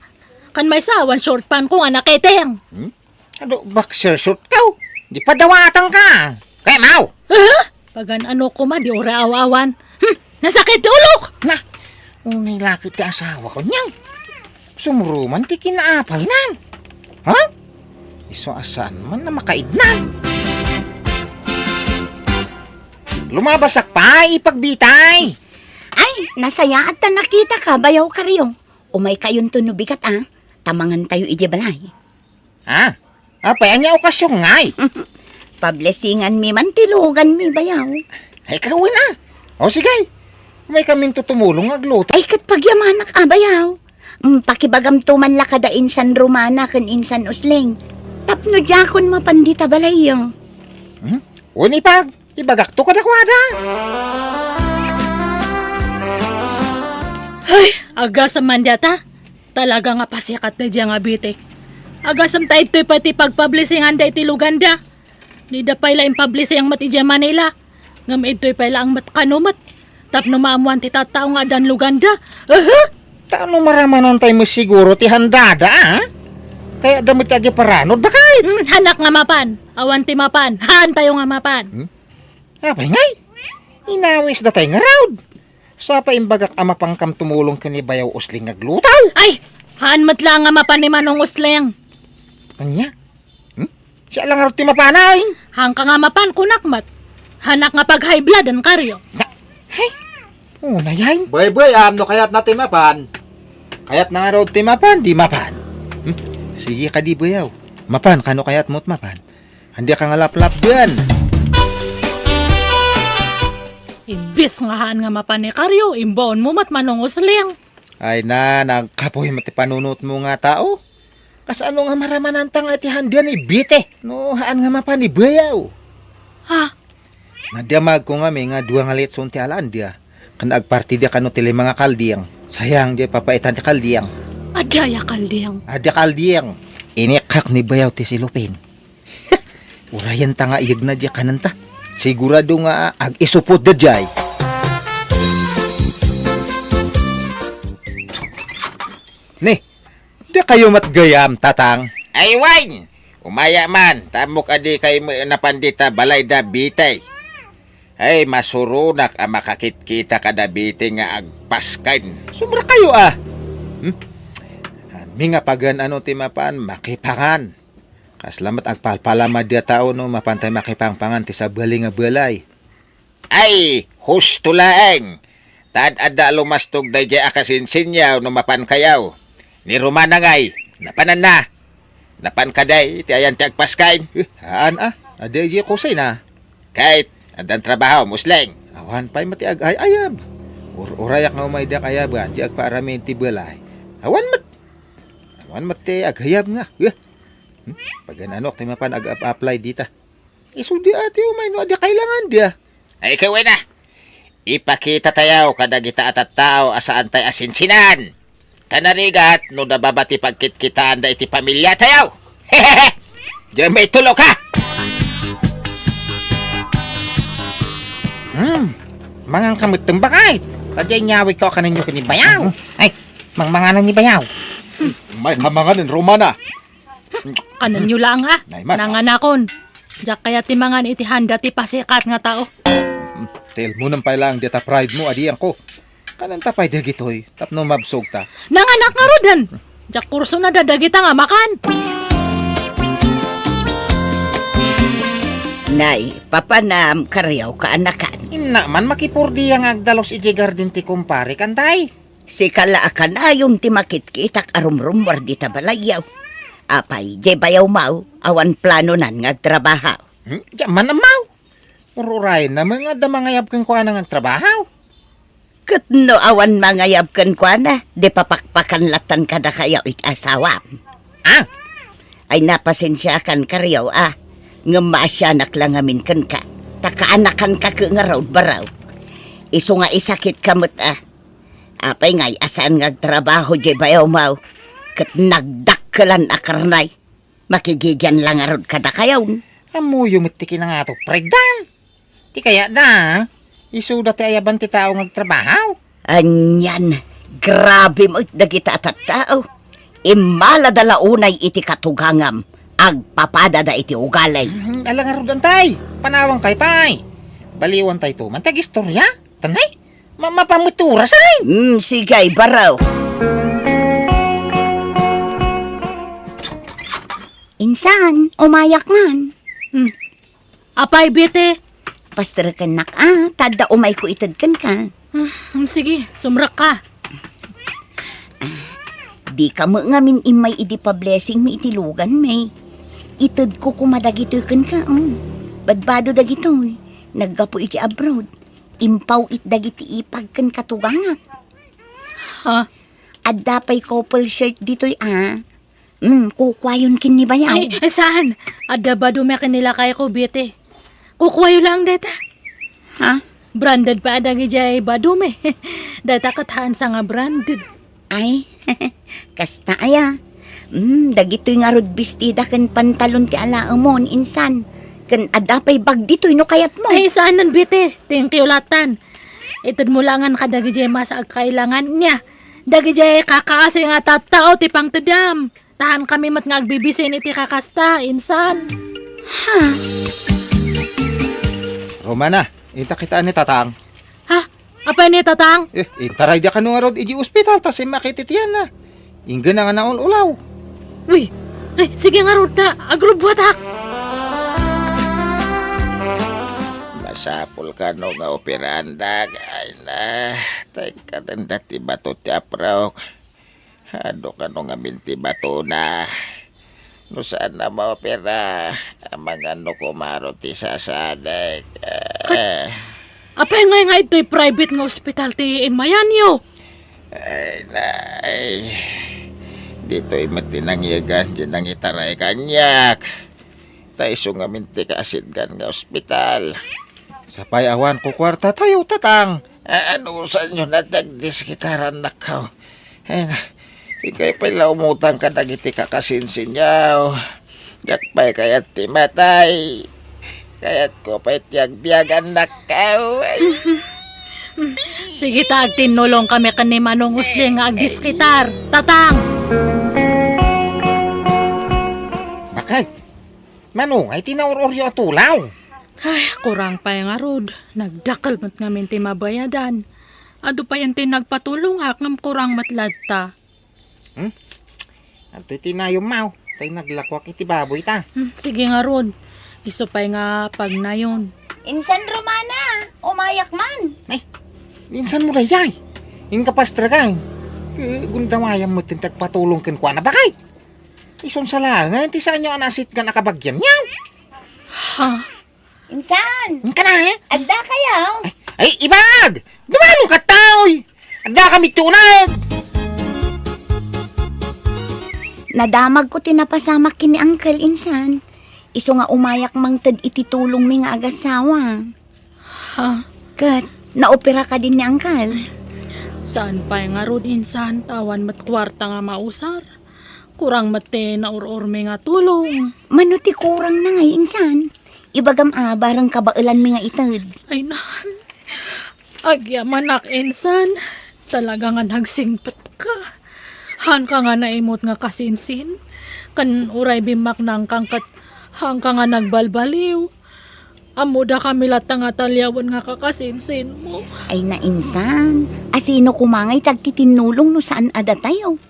Kan may sawan surpan ko nga naketeng. Hmm? Adu, boxer short ka, oh. Di padawatan ka. Kaya maw? Aha! Pagan-ano koma, di ura aw-awan. Hmm, nasakit ti ulok! Na, unay lakit ti asawa ko niyang. Sumuruman ti kinaapal nan. Ha? Isu a saan man na makaidnan. Lumabasak pa, ipagbitay. Ay, nasayaat ta nakita ka, bayaw Kario. Umay kayonto no bigat, ah. Tamangan tayo iti balay. Ah, apay, ania okasyon ngay? Pablesingan mi man ti lugan mi, bayaw. Ay, kawen, ah. O, sige. May kaminto tumulong nga agluto. Ay, ket pagyamanak, ah, bayaw. Mm, pakibagamto man la kada insan Romana ken insan Usleng. Tapno diakon mapan dita balayyo. Hmm? Wen ipag, ibagakto kadakuada. Ay, agasam man data. Talaga nga pasikat daydiay nga Betty. Agasam ta idtoy pay ti pagpablesingan da iti luganda. Dida pay la impablising met idiay Manila. Ngem idtoy pay laeng met kano met. Tapno maammoan ti tattao nga addan luganda. Aha! Ta no maramanan tay met siguro ti handada, ah? Kaya da met ti agiparanod, bakit? Hmm, hanak nga mapan. Awan ti mapan. Haan tayo nga mapan. Hmm? Apay ngay? Inawis da tay ngarud. Sa pa imbagak a mapankam tumulong ken ni Bayaw Usleng nga agluto? Ay! Haan met la nga mapan ni Manong Usleng. Ania? Hmm? Siya lang ngarud ti mapanay. Haan ka nga mapan, kunak met. Hanak nga pag-high blood, an Kario. Na, ay, una yan. Bay, bay, am, no kayat na ti mapan. Kayat na ngarud ti mapan, di mapan. Hmm? Sige ka di, Bayaw. Mapan, kano kayat mo't mapan? Andi ka nga laplap diyan. Imbis nga haan nga mapan ni Kario, imbaon mo met Manong Usleng. Ay na, nagkapoy met ti panunot mo nga tao. Kasano nga maramananta nga iti handian ni Bite? No, haan nga mapan ni Bayaw. Ha? Nadamag ko nga may nga dua nga litson ti alaan dia. Kan agparti dia kano ti lima nga kalding. Sayang dia papaitan ti kalding. Adda ya kalding? Adda kalding. Inikak ni Bayaw ti silupin. Urayan ta nga iyeg na dia kananta. Sigurado nga ag-isupod da jay. Ni, di kayo matgayam, tatang? Ay, wen! Umaya man, ta ammok a di kay napan dita balay da Bitay. Ay, masuronak a makakitkita kada Bitay nga agpasken. Sobra kayo, ah! Hmm? Haan mi nga pagan-ano ti mapan, makipangan. Kasla met agpalpalama dia tao no mapantay makipangpangan ti sabali nga balay. Ay, husto laeng. Ta ad-adda a lumastog dayjay a kasinsinyaw no mapan kayaw. Ni Romana ngay, napananna. Napan kadi ti ayan ti agpasken? Eh, haan, ah. Adi, adi, kusina. Kay, addan trabaho, Usleng. Awan pay met ti ag-ay-ayab. Ur-urayak nga umay diak ayab, ah, di agpaaramin ti balay. Awan met. Awan met ti aghayab nga. Eh. Hmm? Pagan-anok ti mapan ag-ap-apply dita. Isu di ati umay no adi kailangan dia. Ay, ikaw na. Ipakita tayo kadagita a tattao a saan tay a sinsinan. Kanarigat no nababa ti pagkitkitaan da iti pamilya tayo. Diyan may tulo ka. Hmm. Mangan ka met tembakay. Tadya inyawid ko kaninyo kini Bayaw. Ay, mangmanganan ni Bayaw. May kamanganan, Romana. Kanenyo lang, ah. Nay, mas, ah. Nanganakon. Diak kaya ti mangan iti handa ti pasikat nga tao. Hmm, tilmonem pay lang dita pride mo, adian ko. Kananta pay dagitoy, tapno mabsog ta. Nanganak nga ruden. Diak kurso na dadagita nga makan. Nay, papanam, kariaw kaanakan. Inna man makipurdiya nga agdalos iti garden ti kumpare, kantay. Sika la a kanayon ti makitkitak a rumrummuar dita balayyo. Apay, diay bayawmaw, awan planonan nga agtrabaho? Hmm? Diak man ammo. Ur-urayenna met nga adda mangayab kenkuana nga agtrabaho. Ket no awan mangayab kenkuana, di papakpakan lattan kadakayo iti asawam. Ah? Ay, napasensiakan kariyo, a. Ngem maasianak la ngamin kenka. Ta kaanakanka ket ngarud, baro. Isu nga isakitka met, a. Apay ngay a saan nga agtrabaho diay bayawmaw? Ket nagdakkelan a karnay. Makigigian la ngarud kadakayon. Ammoyo met ti kinangato, Fred, da. Ti kayatda, isuda ti ayaban ti tao nga agtrabaho. Anian, grabe met dagita a tattao. Immalada la unay iti katugangam, agpapadada iti ugali. Hmm, ala ngarud, antay. Panawankayo pay. Baliwantayto man ti agistoria. Tanay? Ma-, mapamuturas ay. Hmm, sige, baro. Insan, umayak man. Hmm. Apay, Bete? Pasterekennak, a, ta adda umayko ited kenka. Ah, um, sige, sumrekka. Dika met ngamin immay idi pa-blessing mi iti lugan mi. Itedko koma dagitoy kenka, o. Badbado dagitoy. Naggapu iti abroad. Impaw-it dagiti ipag ken katugangak. Ha? Adda pay couple shirt ditoy, a. Mm, kukuayon ken ni bayaw. Ay, ay, saan? Adda badumi ken ni lakayko, Bete. Kukuayo laeng dayta. Ha? Branded pay a dagidiay badumi. Dayta ket haansa nga branded. Ay, kasta aya. Mm, dagitoy ngarud bestida ken pantalon ti alaemon, insan. Ken adda pay bag ditoy no kayatmo. Ay, saanen, Bete. Thank you lattan. Itedmo laengen kadagidiay masa agkailangan, nia. Dagidiay kakaasi nga tattao ti pangtedam. Ta haankami met nga agbibisin iti kakasta, insan. Ha? Romana, inta kitaen ni Tatang. Ha? Apay ni Tatang? Eh, intarayda kano ngarud iti ospital, ta simmakit iti tianna. Inggana nga naul-ulaw. Uy, ay, sige ngarud ta, agrubbuatak. Masapul kano nga operaandak, ay na, tay katenda ti bato ti aprok. Adu kano ngamin ti batona. No saan a maopera, amangan no kumaro ti sasadek. Kat-, eh. Apay ngay nga ditoy private nga ospital ti immayanyo? Ay, nay. Ditoy met ti nangyegan, di nangitaray kaniak. Ta isu ngamin ti kaasitgan nga ospital. Sapay awan kukuartatayo, Tatang. A-, anusanyo na ti agdiskitarannak, kaw? Ay na, ikay pay la umutang kadagiti kakasinsinyo. Diak pay kayat ti matay. Kayatko pay ti agbiagannak, kaw. Ay. Sige ta, agtinnulong kami ken ni Manong Usling nga agdiskitar. Tatang! Bakit? Mano ngay ti naur-uryo a tulaw? Ay, kurang pay ngarud. Nagdakkel met ngamin ti mabayadan. Adu payen ti nagpatulongak ngem kurang met latta. Hmm? Adtoy ti nayonmo. Tay naglakuak iti baboy ta. Hmm, sige ngarud. Isu pay nga pagnayon. Insan Romana, umayak man. Ay, insan mo daydiay? Inka pastrek ay. Eh, gundawayam met ti agpatulong kenkuana. Bakit? Isun sa laengen ti saanyo a naasitgan a kabagianyo. Ha? Insan! Inka na, eh? Adda kayo? Ay, ay, ibag! Dumanon ka, taoy! Adda kami ti uneg! Nadamagko ti napasamak ken ni Uncle, insan. Isu nga umayak mangted iti tulongmi nga agasawa. Ha? Ket, naopera kadin ni Uncle? Saan pay ngarud, insan, ta awan met kuarta nga mausar. Kurang met ti naur-urmi nga tulong. Mano ti kurangna ngay, insan? Ibagam a, bareng kabaelanmi nga ited. Ay na, agyamanak, insan. Talaga nga nagsingpetka. Haanka nga naimut nga kasinsin. Ken uray bimmaknangkang ket haanka nga nagbalbaliw. Ammodakami latta nga taliawen nga kakasinsinmo. Ay na, insan, asino koma ngay ti agtitinnulong no saan a datayo?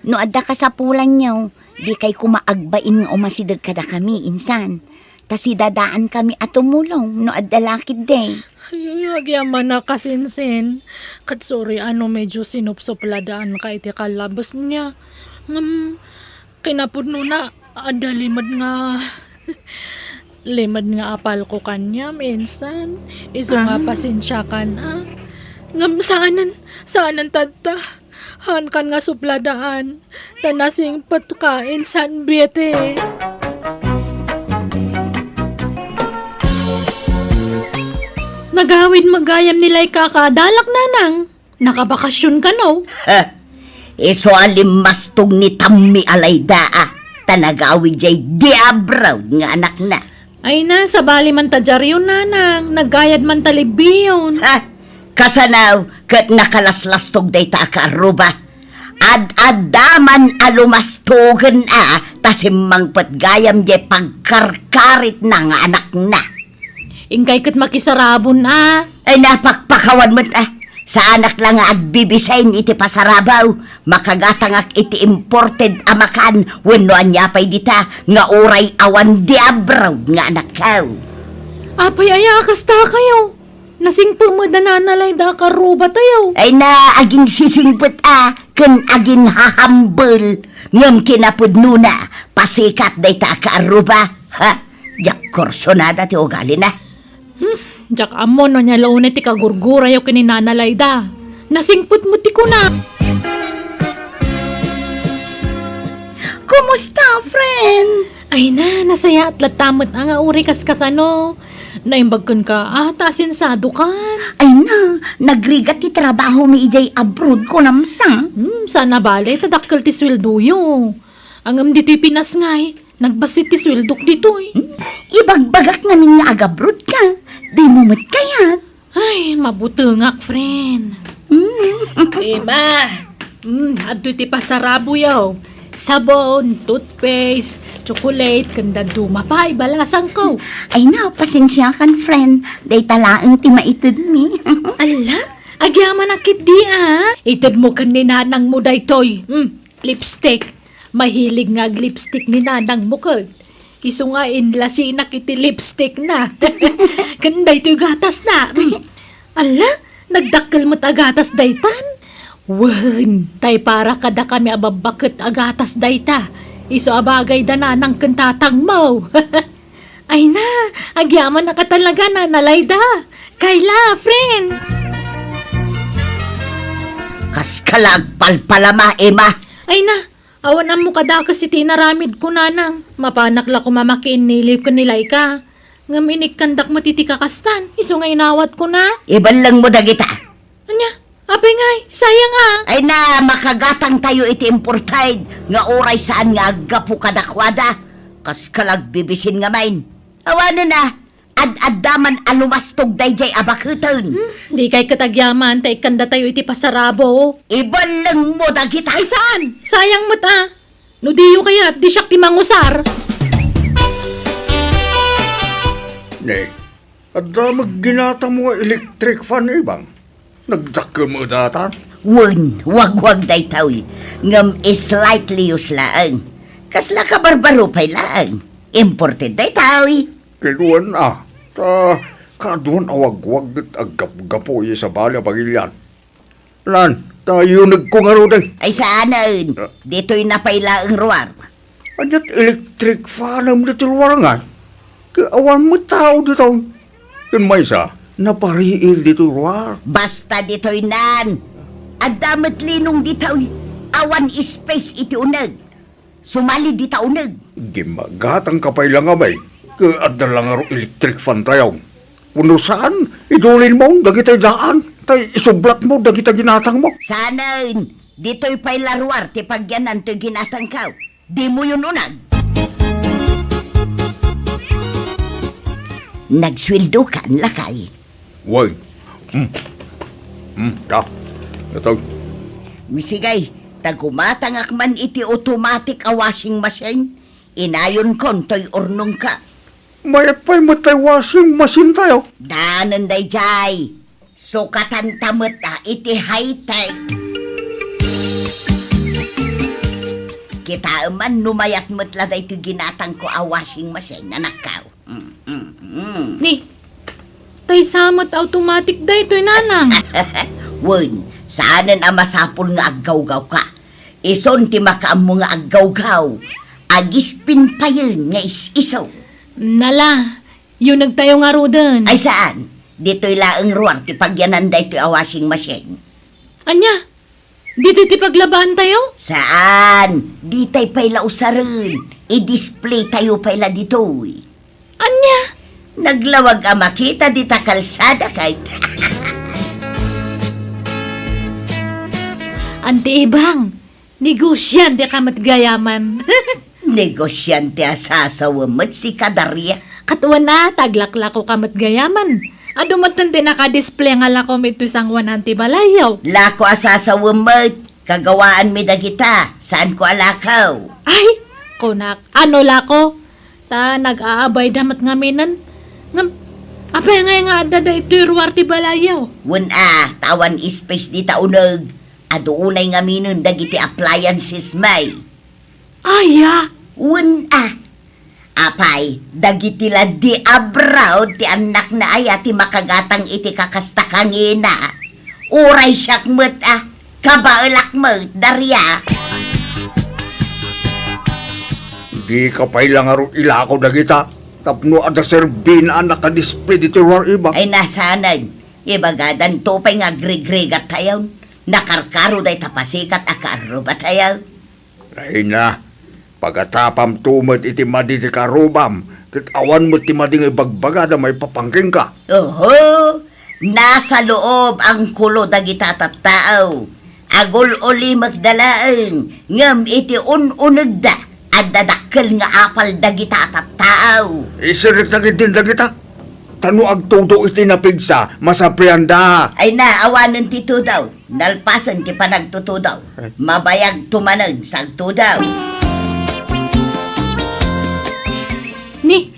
No adda kasapulanyo, dikay koma agbain nga umasideg kadakami, insan. Ta sidadaankami a tumulong no adda la ketdi. Ay, agyamanak, kasinsin. Ket sorry a no medyo sinupsupladaanka iti kallabesna. Ngem, Kinapudnona, adda limed nga, limed nga apalko kaniam, insan. Isu nga Ah. pasensiakan, a. Ngem saanen, saanen tatta. Haankan nga supladaan. Ta nasingpetka, insan Betty. Nagawid met gayam ni Laika a kaadalak, nanang. Nakabakasyon kano? Ha? Isu a limmastog ni Tammi a Layda a, ta nagawid jay di abroad nga anakna. Ay na, sabali man ta diaryon, nanang. Naggayad man ta libbiyon. Ha? Kasano ket nakalaslastog dayta a kaarruba? Ad-adda man a lumastogen a, ta simmangpet gayam jay pagkarkaritna nga anakna. Inkay ket makisarabon a. Ay, napakpakawan met a. Saanak la nga agbibisay iti pasarabo. Makagatangak iti imported a makan wenno ania pay dita nga uray awan di abroad nga anakko. Apay aya a kasta kayo? Nasingpet met da Nana Layda a karrubatayo. Ay na, aginsisingpet a ken aginhahambel ngem kinapudnona, pasikat dayta a kaarruba. Ha? Diak kursunada ti ugalina. Hmm, diak ammo no ania la unay ti kagurgurayo ken ni Nana Layda. Nasingpet met ti kuna. Kumusta, friend? Ay na, nasayaat latta met a nga uray kaskasano. Naimbag kenka a, ta asensiadokan. Ay na, nagrigat ti trabahomi idiay abroad, kunam sa? Hmm, saan a bale, ta dakkel ti sueldoyo. Ngem ditoy Pinas ngay, nagbassit ti sueldok ditoy. Hmm? Ibagbagak ngamin nga agabroad ka. Dimo met kayat. Ay, mabutengak, friend. Hmm. Emma, hmm, adtoy ti pasaraboyo. Sabon, toothpaste, chocolate, ken dadduma pay balasangko. Ay na, pasensiakan, friend. Dayta laeng ti maitedmi. Alla, agyamanak ketdi a. Itedmo ken ni nanangmo daytoy. Hmm, lipstick. Mahilig nga aglipstick ni nanangmo ket. Isu nga inlasinak iti lipstickna. Ken daytoy gatasna. Mm. Alla, nagdakkel met a gatas daytan. Wen, tay para kadakami a babbaket a gatas dayta. Isu a bagay da nanang ken tatangmo. Ay na, agyamanak a talaga, Nana Layda. Kayla, friend. Kaskala agpalpalama, Emma. Ay na, awan ammo kadakes iti inaramidko, nanang. Mapanak la koma makiinniliw ken ni Laika. Ngem inikkandak met iti kakastan, isu nga inawatkona. Ibellengmo dagita. Ania? Apay ngay, sayang a. Ay na, makagatangtayo iti imported nga uray saan nga aggapu kadakuada. Kaskala agbibisin ngamin. Awanen a, ad-adda man a lumastog daydiay a baketen. Hmm, dikay ket agyaman ta ikkandatayo iti pasarabo. Ibellengmo dagita. Ay saan? Sayang met a. No diyo kayat, di siak ti mangusar. Ne, adda met ginatangmo nga electric fan, Ibang? Nagdakkel met daytan? Wen, wagwag daytoy. Ngem slightly used laeng. Kasla kabarbaro pay laeng. Imported daytoy. Kinuna, ta kaaduan a wagwag ket aggapgapu iti sabali a pagilian. Lan, ta yunegko ngaruden. Ay, saanen. Ah. Ditoyna pay laeng ruar. Ania't electric fanem ditoy ruar ngay? Ket awan met tao ditoy. Ken maysa, napariir ditoy ruar. Basta ditoynan. Adda met linong ditoy. Awan space iti uneg. Sumali dita uneg. Gimmagatangka pay la ngamin, ket adda la ngarud electric fan tayo. Wenno saan, idulinmo dagitay daan, tay isublatmo dagita ginatangmo. Saanen, ditoy pay la ruar ti pagyanan toy ginatangko. Dimoyon uneg. Nagsueldokan, lakay. Wen. Hmm. Hmm, ta. Ito. Misigay, ta gumatangak man iti automatic a washing machine, inayonkon toy urnongko. Mayat pay met tay washing machine tayo. Daanen daydiay. Sukatanta met a iti high-tech. Kitaem man no mayat met la daytoy ginatangko a washing machine, anakko. Mm, mm, mm. Ni, tay sa met automatic daytoy, nanang. Wen, saanen a masapul nga aggawgawka. Isun ti makaammo nga aggawgaw, agispin payen nga is-iso. Nala, yunegtayo ngaruden. Ay saan, ditoy laeng ruar ti pagyanan daytoy a washing machine. Ania? Ditoy ti paglabaantayo? Saan, ditay pay la usaren. I-display tayo pay la ditoy. Ania? Naglawag a makita dita kalsada kayta. Anti Ibang, negosiante ka met gayaman. Negosiante a sasawem met sika, Daria. Ket wen a, ta aglaklako ka met gayaman. Adu metten ti naka-display nga lakom iti sangoanan ti balayyo. Lako a sasawem met. Kagawaanmi dagita, saanko a lakaw. Ay, kunak, ano lako? Ta nag-aabayda met ngaminen. Ngem, apay ngay nga adda daytoy ruar ti balayyo? Wen a, ta awan space dita uneg. Adu unay ngaminen dagiti appliances may. Aya? Wen a, Apay, dagiti la di abroad ti annakna aya ti makagatang iti kakasta kangina? Uray siak met a, kabaelak met, Daria. Dika pay la ngarud ilako dagita, tapno adda serbina a naka-display ditoy ruar iba. Ay, nasanen, ibagadanto pay nga agrigrigat tayon. Nakarkaro dayta pasikat a kaarruba tayo. Ay na, pagatapamto met iti madi ti karubam, ket awan met ti madi nga ibagbagada maipapan kenka. Oho, nasa loob angkulo dagita tattao. Agul-ulimekda laeng, ngem iti un-unegda, adda dakkel nga apal dagita tattao. Isirrekta ketdin dagita, ta no agtudo iti napigsa, masaprianda. Ay na, awanen ti tudo. Nalpasen ti panagtutudo. Ay. Mabayagto manen sa agtudo. Ni,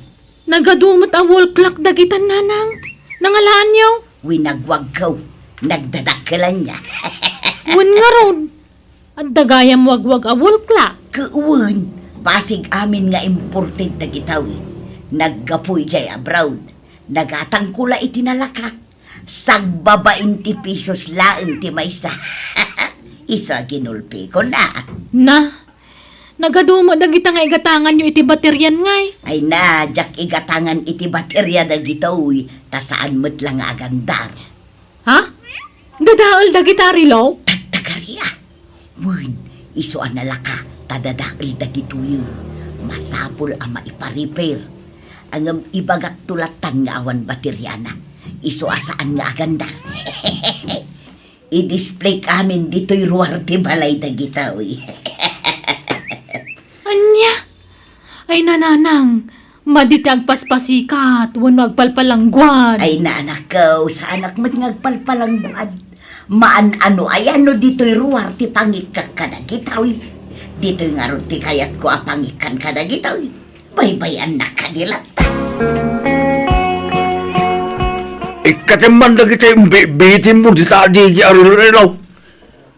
nagadu met a wall clock dagitan, nanang. Nangalaanyo? Winagwagko. Nagdadakkelanna. Wen ngarud, adda gayam wagwag a wall clock. Ket wen, basig amin nga imported dagita, wi. Naggapu idiay abroad. Nagatangko la iti nalaka. Sagbabain ti pesos laeng ti maysa. Isu a ginulpikon a. Na, nagadu met dagita nga igatanganyo iti baterian ngay. Ay na, diak igatangan iti bateria dagitoy, ta saan met la nga agandar. Ha? Dadael dagita, relo? Tagtagaria. Wen, isu a nalaka, ta dadael dagitoy. Masapul a maipa-repair. Ngem ibagakto lattan nga awan bateriana. Isu a saan nga agandar. I-display amin ditoy ruar ti balay dagitoy. Ania? Ay, nanang, madi ti agpaspasikat wenno agpalpalangguad. Ay, naanakko, saanak met nga agpalpalangguad. Maan-ano aya no ditoy ruar ti pangikkak kadagitoy. Ditoy ngarud ti kayatko a pangikkan kadagitoy. Baybayannak kadi latta. Ikkatem man dagiti imbibitinmo dita adigi a rilrilo.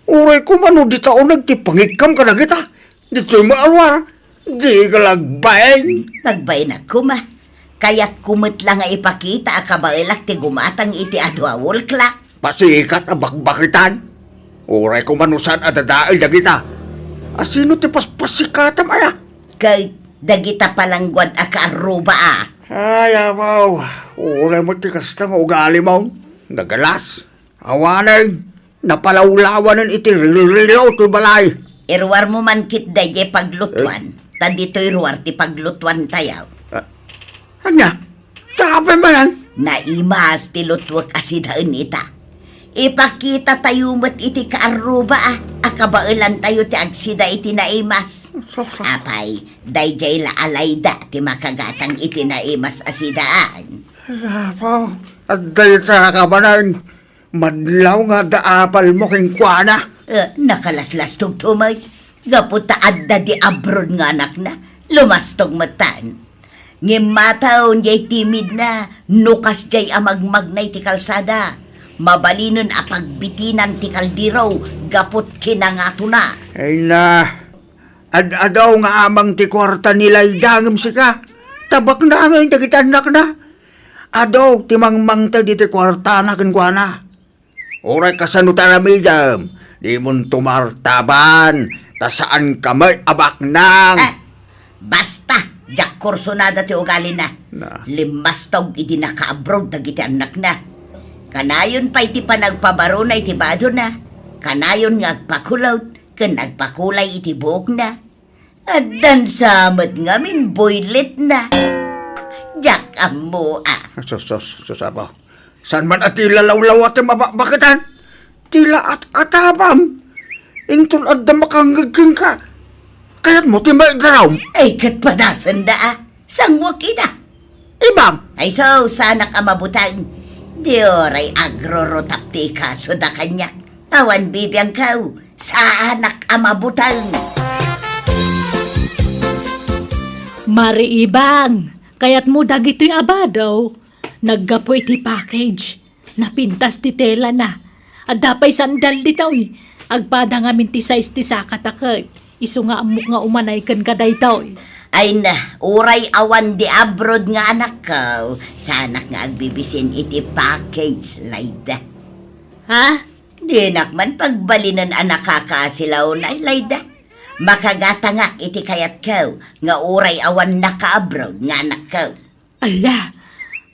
Uray koma no dita uneg ti pangikkam kadagita. Ditoy maaluar, di ka lagbain. Nagbain a koma. Kayatko met la nga ipakita a kabaelak ti gumatang iti adu a wall clock. Pasikat a bakbakitan. Uray koma no saan a dadael dagita. Asino ti paspasikatam aya? Ket dagita palangguad a kaarruba a. Ay, abaw. Uray met ti kasta nga ugalimo. Nagalas. Awanen, napalawlawanen iti rilrilo ti balay. Iruarmo man ket daydiay paglutuan, eh? Ta ditoy ruar ti paglutuan tayo. Ah, ania? Ta apay manen? Naimas ti lutuek a sidaen ita. Ipakita tayo met iti kaarruba a, a kabaelan tayo ti agsida iti naimas. Sus, sus. Apay, daydiay la alayda ti makagatang iti naimas a sidaan. Ay, apo, adda ita ka manen. Madlaw nga adda apalmo kenkuana. Eh, nakalaslastogto met. Gapu ta adda di abroad nga anakna, lumastog metten. Ngem mataw diay timidna, no kasdiay a magmagna iti kalsada. Mabalinen a pagbitinan ti kaldero, gaput kinangatona. Ay na, ad-adaw nga amang ti kuarta ni Layda ngem sika. Tabakna ngay dagiti annakna. Adu ti mangmangted iti kuartana kenkuana. Uray kasano ti aramidem, dimon tumartaban, Ta saanka met a baknang. Ah, basta, diak kursunada ti ugalina. Na. Limmastog idi naka-abroad dagiti annakna. Kanayon pay ti panagpabarona iti badona. Kanayon nga agpakulot ken agpakulay iti buokna. Addan sa met ngamin buylitna. Diak ammo a. Sus, sus, sus, apo. Saan man a ti lalawlawa ti mabakbaketan? Ti laat-atabam. Inton adda makangngeg kenka, kayatmo ti maigaram? Ay, ket padasenda a. Sanguak ida. Ibang. Ay, so, sanak a mabuteng. Di oray agrurutap ti ikasoda kaniak. Awan bibiangko, saanak a mabuteng. Mari Ibang, kayatmo dagitoy a bado? Naggapu iti package. Napintas ti telana. Adda pay sandal ditoy. Agpada ngamin ti size ti sakata ket isu nga ammok nga umanay kenka daytoy. Ay na, uray awan di abroad nga anakko, saanak nga agbibisin iti package, Layda. Ha? Dinak man pagbalinen a nakakaasilaw, Layda. Makagatangak iti kayatko nga uray awan naka-abroad nga anakko. Ala,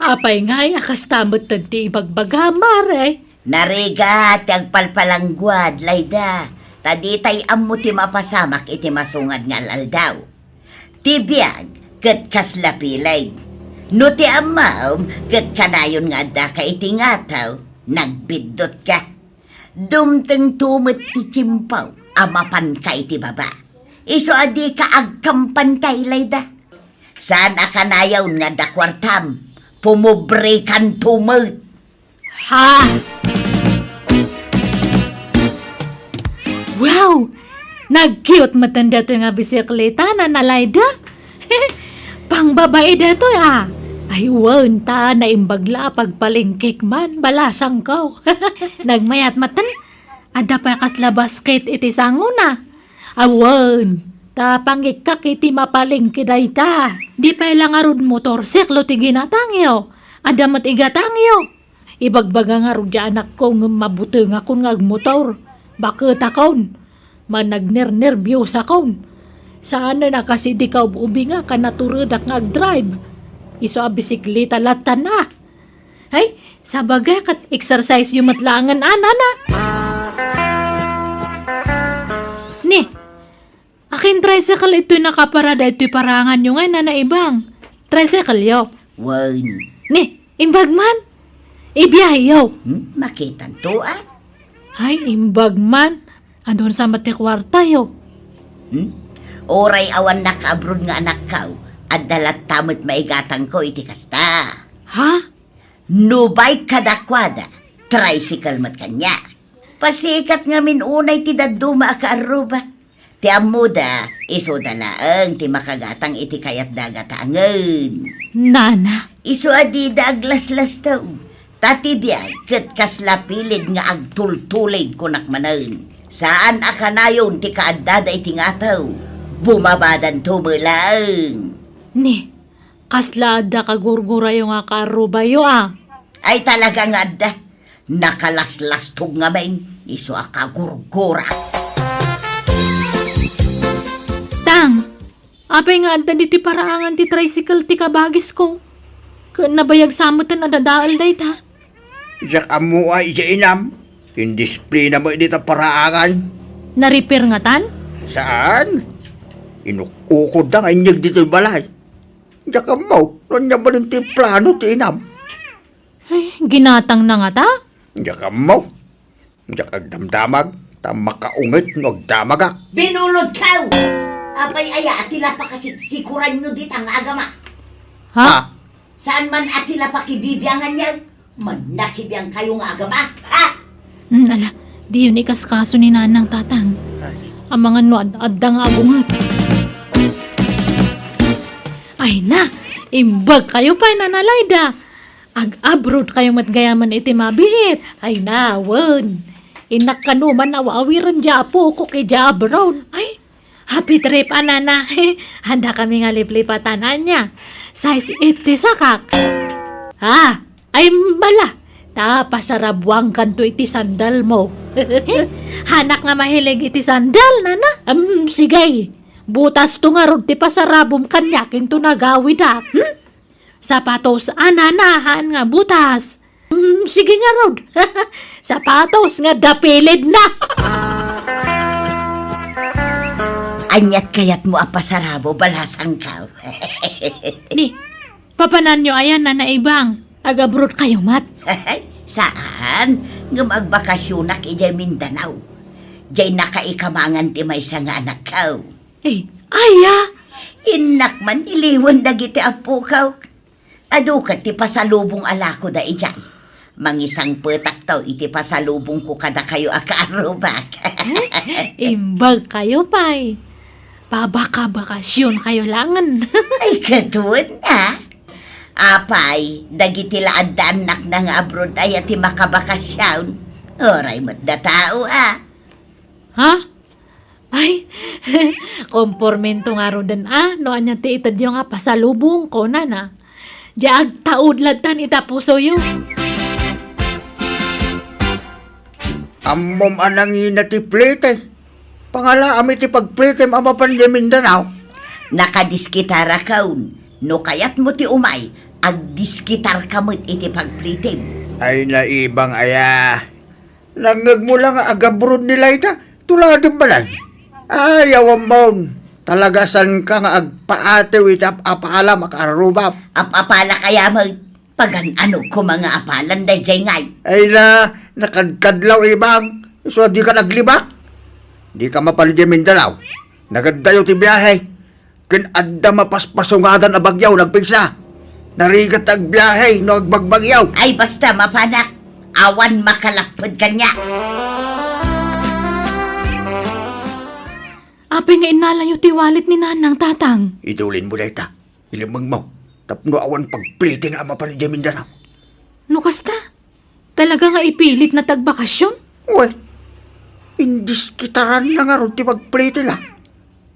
apay ngay a kasta metten ti ibagbaga, Mare? Narigat ti agpalpalangguad, Layda, ta ditay ammo ti mapasamak iti masungad nga al-aldaw. Ti biag ket kasla pileg. No ti ammom ket kanayon nga addaka iti ngataw, nagbiddutka. Dumtengto met ti tiempo a mapanka iti baba. Isu a dika agkampan, Layda. Saan a kanayon nga adda kuartam, pumobrekanto met. Ha? Wow! Nag-cute metten daytoy nga bisikleta, Nana Layda. Pangbabai daytoy, a. Ay, wen, ta naimbag la a pagpalengkek man, balasangko. Nagmayat metten, adda pay kasla basket iti sangona. Awan, ta pangikkak iti mapalengke dayta. Di pay la ngarud motorsiklo ti ginatangyo. Adda met igatangyo. Ibagbaga ngarud ti anakko ngem mabutengakon nga agmotor. Baketakon. Managnernerbiosakon. Saanen a kas idi kaub-ubingak a naturedak nga agdrive. Isu a bisikleta lattan a. Ay, sabaga ket exercise-yo met laengen, a, Nana. Ni, akin tricycle itoy nakaparada itoy paraanganyo ngay, Nana Ibang? Tricycle-yo? Wen. Ni, imbag man? Ibiyaheyo? Hmm? Makitanto, a? Ay, imbag man. Adun sa met ti kuartayo? Hmm? Uray awan naka-abroad nga anakko, adda latta met maigatangko iti kasta. Ha? No bike kadakuada, tricycle met kaniak. Pasikat ngamin unay ti dadduma a kaarruba. Ti ammoda, isuda laeng ti makagatang iti kayatda a gatangen. Nana. Isu a dida aglaslastaw. Ta ti biag ket kasla pilid nga agtultulid, kunak manen. Saan a kanayon ti kaaddada iti ngataw. Bumabadanto met laeng. Ni, kasla adda kagurgurayo nga kaarrubayo, a? Ay, talaga nga adda. Nakalaslastog ngamin, isu a kagurgura. Tang, apay nga adda ditoy paraangan ti tricycle ti kabagisko? Ket nabayag sa meten a dadael dayta. Diak ammo a, idiay inam. Indisplina met dita paraangan. Na-repair ngatan? Saan? Inuk-ukodda nga inyeg ditoy balay. Diak ammo, no ania manen ti plano ti inam. Ay, ginatangna ngata? Diak ammo. Diak agdamdamag, ta makaunget no agdamagak. Binulodko! Apay aya a ti la pakasiksikuranyo dita nga agama? Ha? Ha? Saan man a ti la pakibibianganyo? Mannakibiangkayo nga agama, ha? Hmm, ala, diyon ikaskaso ni Nanang, Tatang. Amangan no ad-, adda nga agunget. Ay na, imbagkayo pay, Nana Layda. Ag-abroad kayo met gayamen iti mabiit. Ay na, wen. Innak kano man aw-awiren diay apokok idiay abroad. Ay, happy trip, a, Nana. Handa kami nga liplipatan, ania. Size eight ti sakak. Ah, ay, bala. Ta pasarabuangkanto iti sandalmo. Hanak nga mahilig iti sandal, nana? Am, sige. Butasto ngarud ti pasarabum kaniak inton agawidak. Hmm? Sapatos a nanahan nga butas. Mm, sige ngarud. Sapatos nga dapilid na. Aniat kayatmo a pasarabo, balasangkaw? Ni, papananyo aya, Nana Ibang? Ag-abroad kayo met? Saan? Ngem agbakasyonak idiay Mindanao. Diay nakaikamangan ti maysa nga anakko. Eh, aya? Innak man iliwen dagiti appokaw. Adu ket ti pasalubong a lakoda idiay. Mangisangpetakto iti pasalubongko kadakayo a kaarrubak. Imbag kayo pay. Pabakabakasyon kayo langen. Ay, kaduen a. Apay, dagiti la adda annakna nga abroad aya ti makabakasyon. Uray met da tao a. Ha? Ay, kompormento ngaruden a, no ania ti itedyo nga pasalubong, kunana. Diay agtaud lattan ita pusoyo. Ammom a nangina ti plete. Pangalaam iti pagpletem a mapan idiay Mindanao. Nakadiskitarakon. No kayatmo ti umay, agdiskitarka met iti pagpletem. Ay, naibang aya. Nangngegmo la nga agabroad ni Laida, tuladem manen. Ay, awammon, talaga saanka nga agpaatew iti ap-apalam a kaarrubam. Ap-apalak aya met, pagan-anog koma nga apalan daydiay ngay. Ay na, nakadkadlaw, Ibang, isu a dika naglibak. Dika mapan idiay Mindanao. Nagaddayo ti biahe. Ken adda mapaspasungadan a bagyo nagpigsa. Narigat ti agbiahe no agbagbagyo. Ay, basta mapanak, awan makalapped kaniak. Apay nga innalayo ti wallet ni Nanang, Tatang? Idulinmo dayta. Ilemmengmo. Tapno awan pagplete nga a mapan idiay Mindanao. No kasta, talaga nga ipilitna ti agbakasyon? Wen, indiskitaranna ngarud ti pagplitena.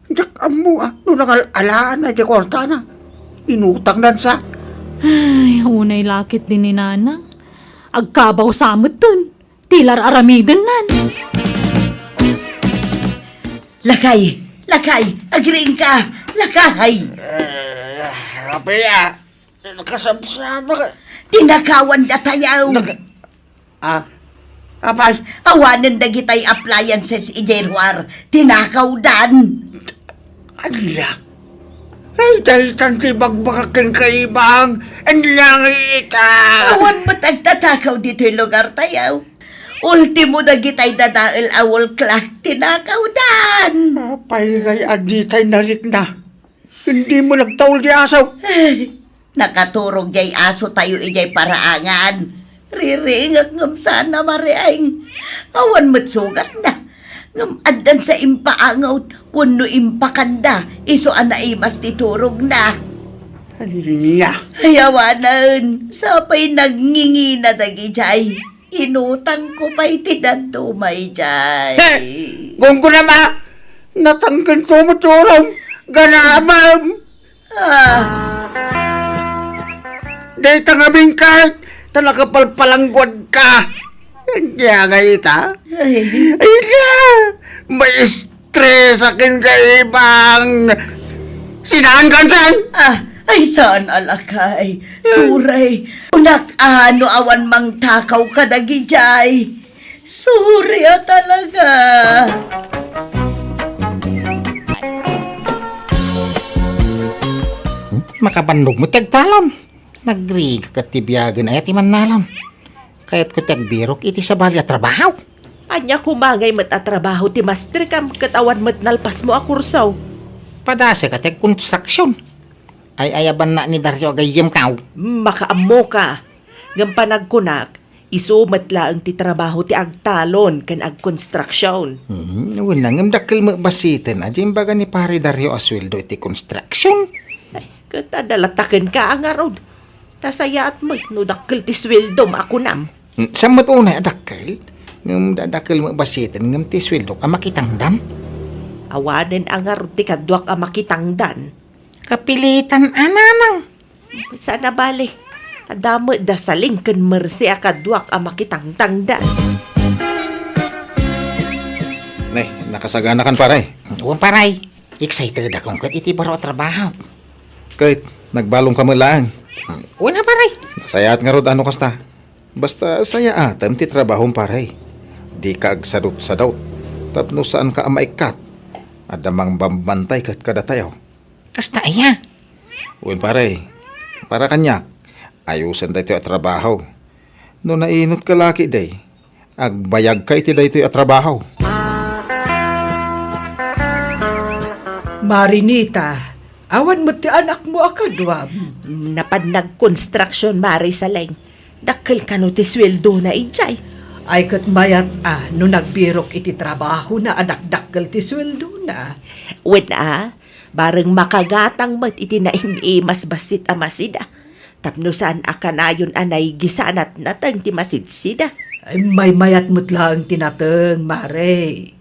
Diak ammo a no nangal-alaanna ti kuartana. Inutangnan sa. Ay, unay la ket di ni Nanang. Agkabaw sa metten. Ti la ar-aramidennan. Lakay! Lakay! Agriingka! Lakay! Eh, apay a. Nakasabsabak. Tinakawan datayaw. Nag-, ah, apay? Awanen dagitay appliances idiay ruar. Tinakawdan. Ala. Ay, daytan ti ibagbagak kenka, Ibang. Ania nga ita? Awan met agtatakaw ditoy lugar tayaw. Ultimo dagitay dadael a wall clock tinakawdan. Apay ngay a ditay narikna? Ken dimo nagtaul ti aso? Ay, nakaturog jay aso tayo idiay paraangan. Ririingek ngem saan a mariing. Awan met sugatna. Ngem addan sa impaangot wenno impakanda isu a naimas ti turogna. Ania? Ay, awanen. Sapay nagngingina dagijay. Inutangko pay ti dadduma idiay. He! Gunggonam a! Natangkenko met ti urom! Ganabem! Ah. Dayta ngamin ka, ta nakapalpalangguadka. Ania nga ita? Ay. Ay na! Maestresak kenka, Ibang! Sinaankan saan? Ah, ay saan a lakay. Suray. Kunak a no awan mangtakaw kadagijay. Sorry a talaga. Hmm? Makabannog met ti agtalon. Nagrigat ti biagen aya ti mannalon. Kayatko ti agbirok iti sabali a trabaho. Ania koma ngay met a trabaho ti mastrikam ket awan met nalpasmo a kurso? Padasek a ti agkonstruksion. Ay-ayabanna ni Dario a gayyemko. Makaammoka. Ngem panagkunak, isu met laeng ti trabaho ti agtalon ken agkonstruksion. Hmm, wen, ngem dakkel met basiten a di imbaga ni Pare Dario a sueldo iti konstruksion. Ay, ket adda latta kenka a ngarud. Nasayaat met no dakkel ti sueldom a kunam. Hmm, saan met unay a dakkel? Ngem da-, dakkel met basiten, ngem ti sueldok a makitangdan. Awanen a ngarud ti kaduak a makitangdan. Kapilitan a nanang. Saan a bale. Adda met da Saling ken Mercy a kaduak a makitangtangda. Ne, nakasaganakan, pare. Wen, pare. Excited akon ket iti baro a trabaho. Ket nagbalomka met laeng. Wen a, pare. Nasayaat ngarud no kasta. Basta sayaatem ti trabahom, pare. Dika agsadutsadut. Tapno saanka a maikkat. Adda mangbambantay ket kadatayo. Kasta aya? Wen, pare. Para kaniak, ayusen daytoy a trabaho. No nainot ka laki, day, agbayagka iti daytoy a trabaho. Marinita, awan met ti anakmo a kaduam? Napan nagkonstruction, Mari Saleng. Dakkel kano ti sueldona idiay? Ay, ket mayat a no nagbirok iti trabahona a dakdakkel ti sueldona. Wen a, bareng makagatang met iti naim-imas bassit a masida. Tapno saan a kanayon a naigisanat nateng ti masidsida. Ay, maymayat met laeng ti nateng, Mare.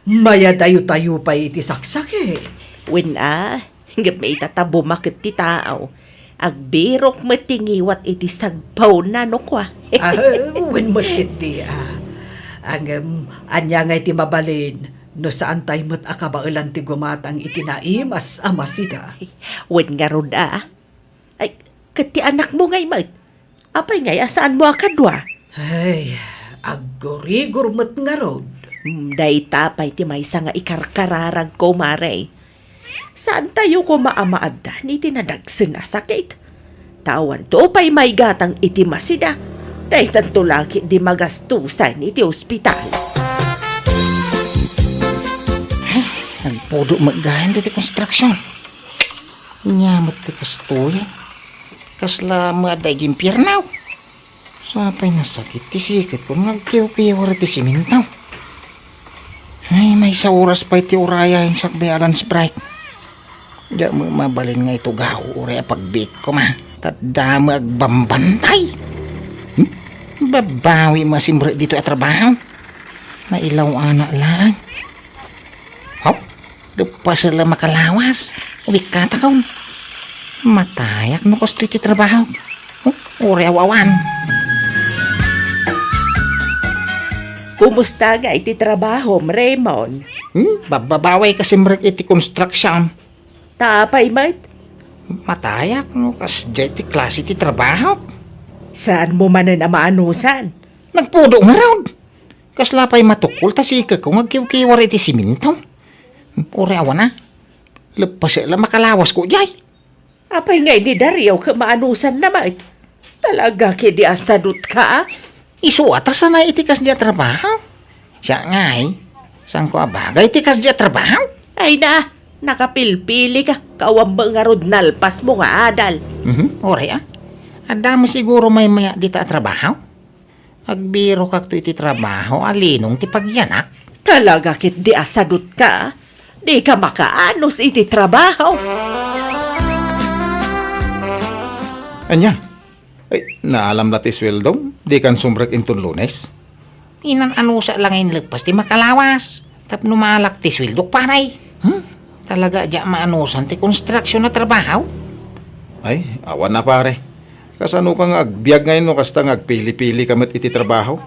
Mayadayo-tayo pay iti saksakit. Wen a, ngem ita ta bumaket ti tao, agbirok met ti ngiwat iti sagpawna no kua. Ah, wen met ketdi, ah. Ngem, ania ngay ti mabalin no saantay met a kabaelan ti gumatang iti naimas a masida? Wen ngarud a. Ay, ket ti anakmo ngay met? Apay ngay a saanmo a kadua? Ay, aggurigor met ngarud. Hmm, dayta pay ti maysa nga ikarkararagko, Mare. Saantayo koma a maaddan iti nadagsen a sakit. Ta awanto pay maigatang iti masida. Daytanto la ketdi magastusan iti ospital. Ay, nagpudo met gayam ditoy konstruksyon. Ania met ti kastoy? Kasla met adda iti impierno? Sapay nasakit ti siketko nga agkiwkiwar iti simento. Ay, maysa oras pay ti uraya, insakbay a lunch break. Diak met mabalin nga itugaw uray a pagbiit koma. Ta adda met agbambantay. Hmm? Babawi met a simrek ditoy a trabaho. Nailaw-anak laeng. Hop? Leppasek la makalawas. Ubikkatakon. Matayak no kastoy ti trabaho. Huh? Uray aw-awan. Kumusta ngay ti trabahom, Raymond? Hmm? Bababaway ka simrek iti construction. Ta apay met? Matayak no kasdiay ti klase ti trabaho. Saanmo manen a maanusan? Nagpudo ngarud. Kasla pay matukol ta siketko nga agkiwkiwar iti simento. Uray awan a. Leppasek la makalawasko diay. Apay ngay ni Dario ket maanusanna met? Talaga ketdi a sadutka a? Isu a ta sanay iti kasdi a trabaho. Siak ngay, saanko a bagay ti kasdi a trabaho. Ay na, nakapilpili ka, kawan met ngarud nalpasmo nga adal. Mhm, uray a. Adda met siguro maymayat dita a trabaho. Agbirokakto iti trabaho a linong ti pagyanak. Talaga ketdi a sadutka. Dika makaanus iti trabaho. Ania? Ay, naalam la ti sueldom? Dikan sumrek inton Lunes? Inan-anusak la nga inleppas ti makalawas. Tapno maalak ti sueldok, pare. Hmm? Talaga diak maanusan ti construction a trabaho? Ay, awan a, pare. Kasano ka nga agbiag ngay no kasta nga agpili-pili ka met iti trabaho?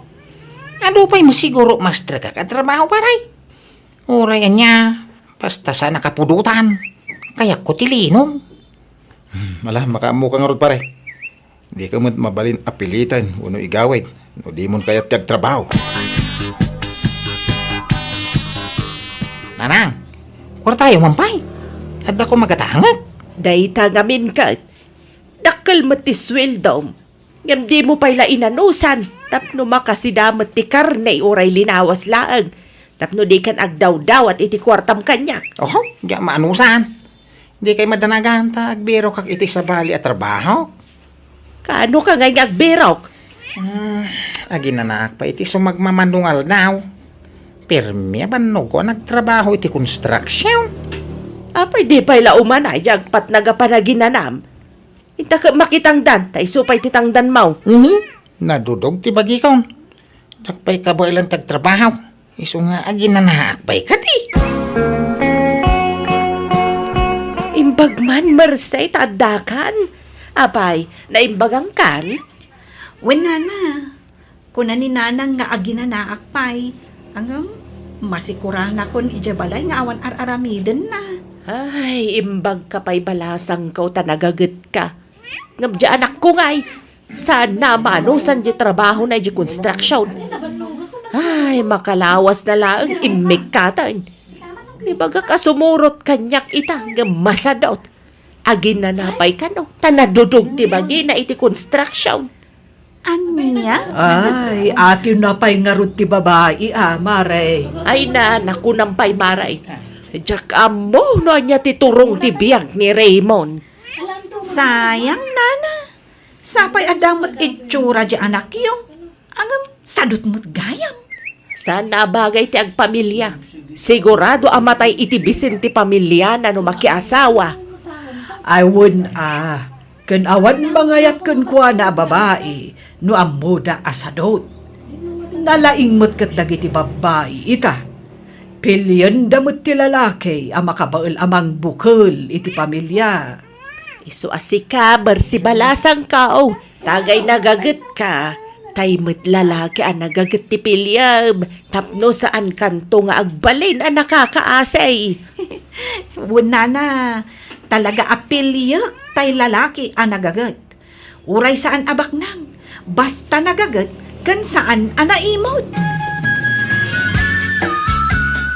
Adu pay met siguro masterkak a trabaho, pare. Uray ania, basta saan a kapudotan. Kayatko ti linong. Hmm, ala, makaammo ka ngarud, pare. Dika met mabalin a piliten wenno igawid no dimon kayat ti agtrabaho. Nanang, kuartayo man pay. Addako magatangek. Dayta ngamin ket, dakkel met ti sueldom. Ngem dimo pay la inanusan tapno makasida met ti karne uray linawas laeng tapno dikan agdawdawat iti kuartam kaniak. Oho, diak maanusan. Dikay madanagan ta agbirokak iti sabali a trabaho. Kaano ka ngay nga agbirok? Hmm, aginanaak pay iti sumagmamano nga aldaw. Pirmi a bannogko a nagtrabaho iti construction. Apay di pay la umanay ti agpatnag a panaginanam? Inta ket makitangdan, ta isu pay ti tangdanmo. Mhm. Nadudog ti bagikon. Diak pay kabaelan ti agtrabaho. Isu nga aginanaak pay kadi. Imbag man, Mercy, ta addakan. Apay, naimbagangkan? Wen, nana. Kuna ni nanang nga aginanaak pay. Ngem, masikuranakon idiay balay nga awan ar-aramidenna. Ay, imbagka pay balasangko ta nagagetka. Ngem diay anakko ngay, saanna a manusan diay trabahona idiay construction. Ay, makalawasna laeng immikkaten. Ibagak a sumurot kaniak ita, ngem masadut. Aginana pay kano, ta nadudog ti bagina iti construction. Ania? Ay, atiwna pay ngarud ti babai, a, Mare. Ay, nana, kunam pay, Mare. Diak ammo no ania ti turong ti biag ni Raymond. Sayang, nana. Sapay adda met itsura diay anakyo. Ngem, sadut met gayam. Saanna a bagay ti agpamilia. Sigurado a matay iti bisin ti pamiliana no makiasawa. Ay, wen, a, ken awan mangayat kenkuana a babai no ammoda a sadut. Nalaing met ket dagiti babbai ita. Pilienda met ti lalaki a makabael a mangbukel iti pamilia. Isu a sika, Bersi, balasangko, o, tagay nagagetka, tay met lalaki a nagaget ti piliem, tapno saankanto nga agbalin a nakakaasi. Wen, nana, talaga a piliek tay lalaki a nagaget. Uray saan a baknang, basta nagaget ken saan a naimod.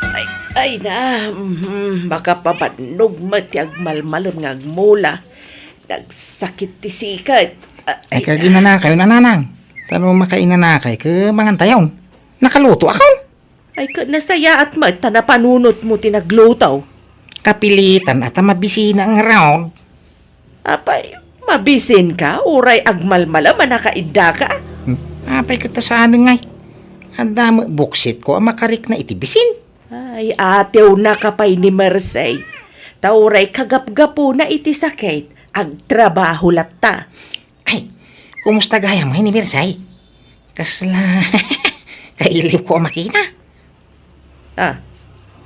Ay, ay na, mhm, makapabannog met ti agmalmalem nga agmula. Nagsakit ti sikat. Ah, ay, ay, kaginanakayo, nanang. Ta no makainanakay, ket mangantayon. Nakalutoakon. Ay, ket nasayaat met ta napanunotmo ti nagluto. Kapilitan a ta mabisina ngarud. Apay, mabisinka, uray agmalmalem a nakaiddaka? Hmm, apay ket ta saan ngay? Adda met buksitko a makarikna iti bisin. Ay, atiwnaka pay ni Merced. Ta uray kagapgapuna iti sakit, agtrabaho latta. Ay, kumusta gayam ngay ni Merced? Kasla kailiwko a makita. Ah,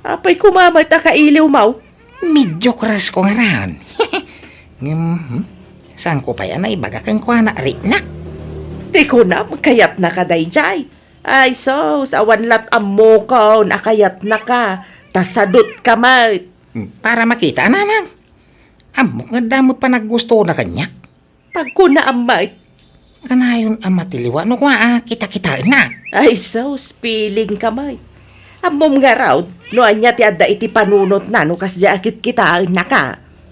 apay koma met a kailiwmo? Medyo crush ko ngarud. Ngem, hmm, saanko pay a naibaga kenkuana a riknak? Ti kunam, kayatnaka daydiay. Ay sus, awan lat ammokon a kayatnaka, ta sadutka met. Hmm, para makita, nanang. Ammok nga adda met panaggustona kaniak. Pagkunaam met. Kanayon a matiliwa no kua a kitakitaenna. Ay sus, pilingka met. Ammom ngarud no ania ti adda iti panunotna no kasdiay a kitkitaennaka.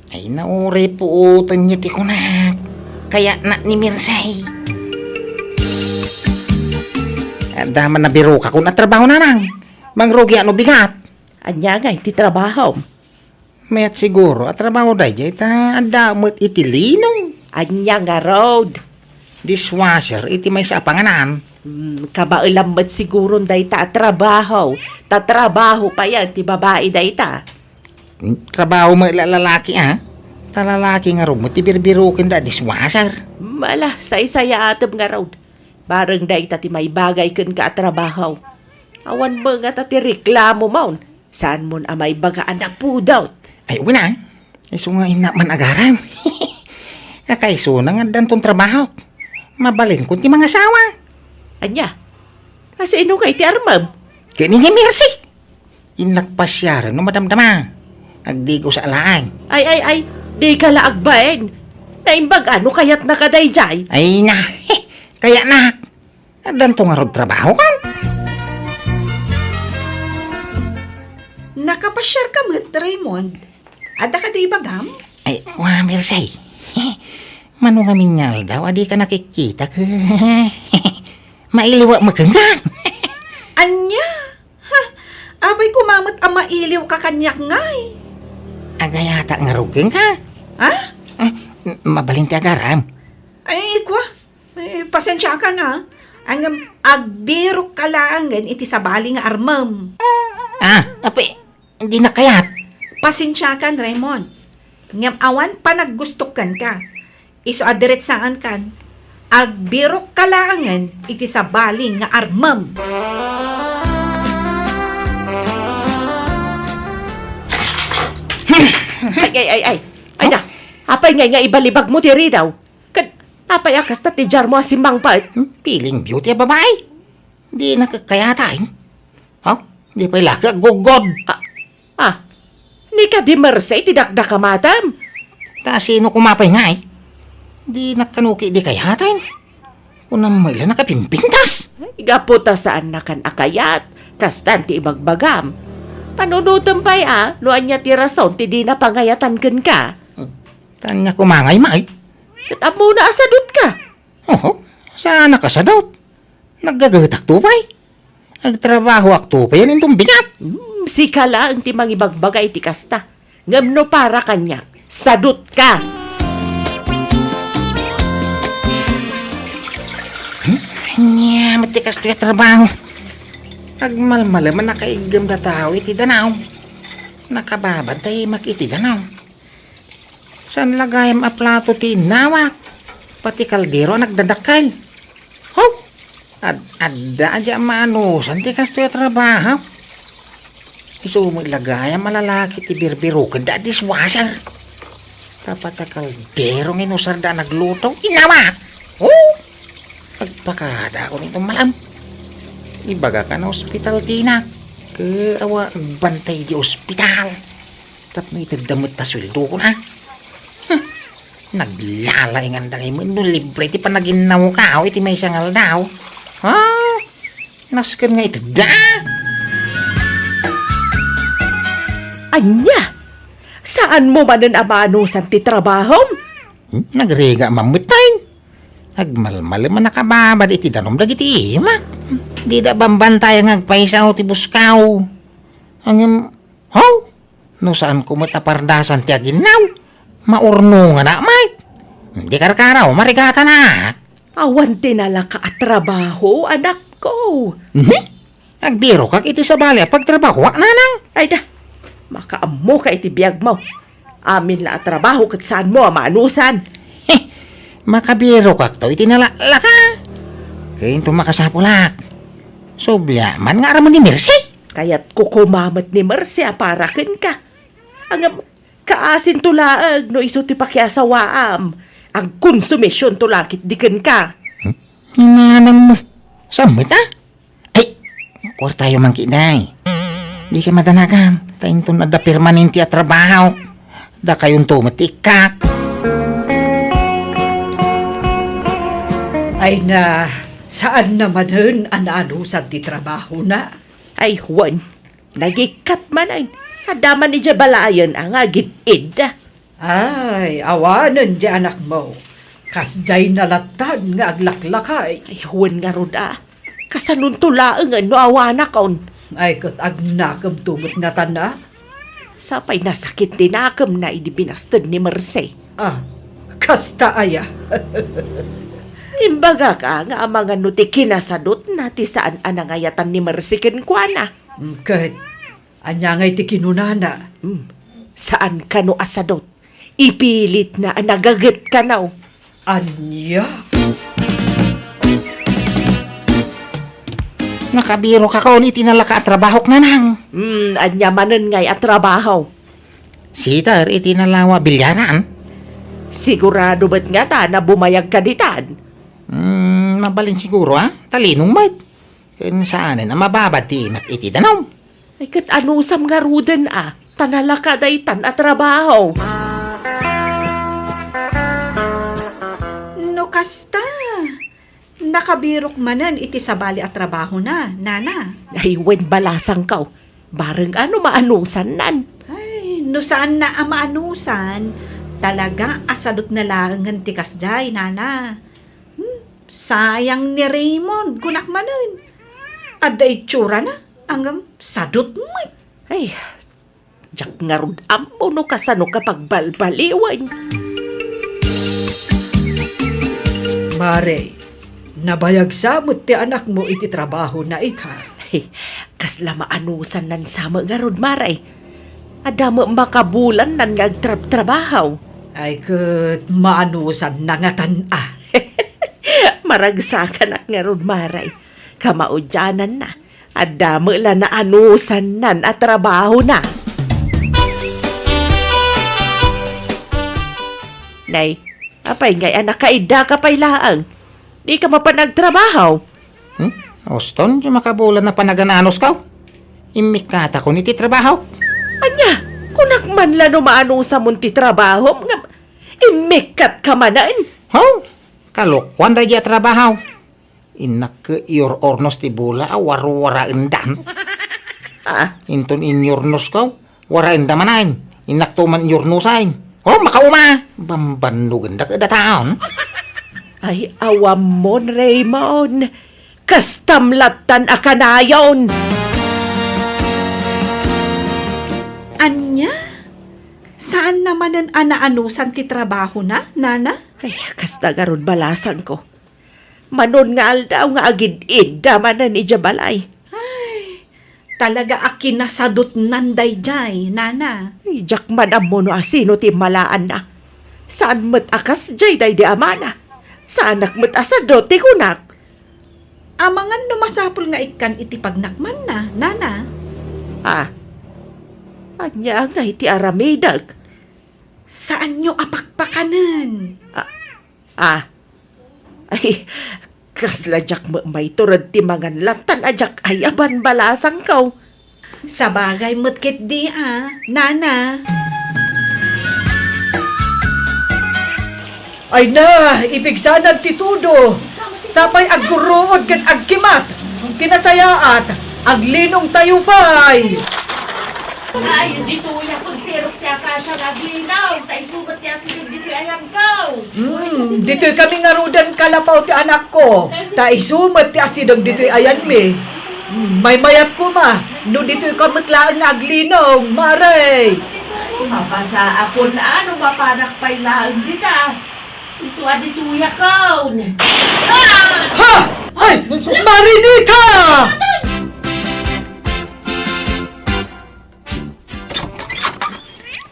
Ay, nauray puoten ti kunak. Kayatnak ni Merced. Adda man nabirokakon a trabaho, nanang. Mangrugiak no bigat. Ania ngay ti trabahom? Mayat siguro a trabaho daydiay ta adda met iti lino. Ania ngarud? Dishwasher iti maysa a panganan. Hmm, kabaelam met siguron dayta a trabaho. Ta trabaho payen ti babai dayta. Hmm, trabaho met la lalaki, a? Ta lalaki ngarud met ti birbirokenda a dishwasher. Hmm, ala, saysayaatem ngarud. Bareng dayta ti maibagay kenka a trabaho. Awan met ngata ti reklamomon. Saanmon a maibaga a napudot? Ay, wen a. Isu nga innak man agaram. Kakaisuna nga addanton trabahok. Mabalinkon ti mangasawa. Ania? Kasino ngay ti armem? Ken ni Merced. Innak pasiaren no madamdama. Agdigos a laeng. Ay, ay, ay. Dika la agbain. Naimbag a no kayatnaka daydiay. Ay na. Kayatnak. Addanto ngarud trabahokon? Nakapasiarka met, Raymond. Adda kadi ibagam? Ay, wa, Merced. Mano ngamin nga aldaw a dika nakitkita ket mailiwak met kenka. Ania? Ha? Apay koma met a mailiwka kaniak ngay? Agayatak ngarud kenka. Ha? Ah, mabalin ti agaram. Ay, kua. Eh, pasensiakan a. Ngem agbirokka laengen iti sabali nga armem. Ah, apay, dinak kayat. Pasensiakan, Raymond. Ngem awan panagustok kenka. Isu a diretsaankan, agbirokka laengen iti sabali nga armem. Ay, ay, ay, ay. Ay na, apay ngay nga ibalibagmo ti ridaw? Apay a kasta ti diarmo a simmangpet? Hmm, feeling beauty a babae. Di nakakkayatan. Ha? Di pay laki aggugod. Ah, ah. Ni kadi Mercy ti dakdakamatem? Ta sino kumapay ngay? Di nakanuki di kayatan. Kunam mo ila nakapimpintas. Ay, gapu ta saan nakan a kayat. Kastan ti ibagbagam. Panunutem pay a, no ania ti rason ti di napangayatan kenka. Hmm. Tanya kumangay, may. Ket ammona a sadut ka. Oho, saan a kasadut? Naggagatak to pay. Agtrabahoak to pay, yan inton bigat. Hmm, sika laeng ti mangibagbaga iti kasta. Ngem no para kaniak, sadut ka. Hmm? Ania met ti kastoy a trabaho? Agmalmaleman a kaiggem da tao iti danaw. Nakababad ta imak iti danaw. Saan la gayam a plato ti innawak? Pati kaldero a nagdadakkel. Haw! Ad-, adda a di a maanusan ti kastoy a trabaho. Isu met la gayam a lalaki ti birbiroken da a dishwasher. Tapno kaldero nga inusar da a nagluto. Innawak! Oh! Agpakada ako nito malam. Ibaga ka na ospital, Tina. Ke awa agbantay di ospital. Tapno itedda met ta sueldo ko na. Hmm. Naglalaingan da ngay no libre ti panaginnaw ka, o iti maysa nga aldaw. Ha? Nasken nga itedda. Ania? Saan mo manen a maanusan ti trabahom? Hmm? Nagriga mammetten. Agmalmalem a nakababad iti danum dagiti imak. Dida bambantayan nga agpaysaw ti buskaw. Ngem, haw? No saanko met a pardasan ti aginnaw, maurnonganak met. Di karkaraw, marigatanak. Awan ti nalaka a trabaho, anakko. Mhm. Agbirokak iti sabali a pagtrabahoak, nanang. Ay da, makaammoka iti biagmo. Amin la a trabaho ket saanmo a maanusan. Heh, makabirokakto iti nalaklaka. Kayto makasapulak. Subli man nga aramid ni Mercy. Kayatko koma met ni Mercy a para kenka. Ngem, kaasinto laeng no isu ti pakiasawaam. Agkonsumisionto la ketdi kenka. Hmm? Inanam mo. Saan met, a? Ay, kuartayo man ketdi. Dika madanagan, ta inton adda permanente a trabaho, dakayonto met ti ikkak. Ay na, saan na manen a naanusan ti trabahona? Ay, wen, nagikkat manen. Adda man idiay balayen a nga agid-id. Ay, awanen di anakmo. Kasdiay nalatan nga aglaklakay. Ay, wen ngarud a. Kasanonto laengen no awanakon? Ay, ket agnakemto met ngatan a. Sapay nasakit ti nakemna idi binasted ni Mercy. Ah, kasta aya. Imbagak a nga amangan no ti kinasadutna ti saan a nangayatan ni Mercy kenkuana. Mm, ket ania ngay ti kinunana? Hmm. Saan kano a sadut? Ipilitna a nagaget kano. Ania? Nakabirokakon iti nalaka a trabahok, nanang. Hmm, ania manen ngay a trabaho? Sitter iti nalawa a bilyaran. Sigurado met ngata a bumayagka ditan? Hmm, mabalin siguro, a. Talinong met. Ken saanen a mababad ti imak iti danum. Ay, ket anusam ngaruden a, ta nalaka daytan a trabaho. No kasta, nakabirok manen iti sabali a trabahona, nana. Ay, wen balasangko. Bareng a no maanusannan. Ay, no saanna a maanusan, talaga a sadutna laengen ti kasdiay, nana. Hmm, sayang ni Raymond, kunak manen. Adda itsurana, ngem sadut met. Ay, diak ngarud ammo no kasano ka pagbalbaliwen. Mare, nabayag sa met ti anakmo iti trabahona ita. Ay, kasla maanusannan sa met ngarud, Mare. Adda met makabulannan nga agtrabtrabaho. Ay, ket maanusanna ngatan a. Maragsakanak ngarud, Mare. Kamaudiananna, adda met la naanusannan a trabahona. Nay, Apay ngay a nakaidda ka pay laeng? Di ka mapan agtrabaho? Hmm? Uston, di makabulan na panagan-anos ka. Immikkatakon iti trabaho. Anya, kunak man la no maanusamon ti trabaho, nga immikkat ka manen? Ho? Kalokuan da di a trabaho. Innak iyor-ornos ti bola a warwaraendan. Ah? Inton inyornos ko, waraenda manen. Innak to man iyornosan. Oh, makauma! Bambannugen da kada taon. Ay, awammon, Raymond. Kastam lattan a kanayon. Anya? Saan na manen a naanusan ti trabaho na, nana? Ay, kasta garud balasang ko. Manon nga aldaw nga agid-idda manen idiay balay. Ay, talaga a kinasadutnan daydiay, nana. Ay, diak man ammo no asino ti immalaanna. Saan met a kasdiay daydi amana. Saanak met a sadut ti kunak. Amangan no masapul nga ikkan iti pagnakmanna, nana. Ah, ania ngay ti aramidek? Saanyo a pakpakanen. Ah, ah. Ay, kasla diak met maitured ti mangan lattan a diak ayaban balasangko. Sabagay met ketdi a, nana. Ay na, ipigsanan ti tudo. Sapay aggurruod ken agkimat. Ti nasayaat, aglinongtayo pay. Ay, ditoy a pagsirok ti akasia nga aglinong, ta isu met ti asideg ditoy ayanko. Hmm, ditoy kami ngaruden kalapaw ti anakko, ta isu met ti asideg ditoy ayanmi. Hmm, maymayat koma, no ditoy ka met laeng nga aglinong, mare. Mapasaakon a no mapanak pay laeng dita. Isu a ditoy a kaon. Ah! Ha! Ay, Marinita!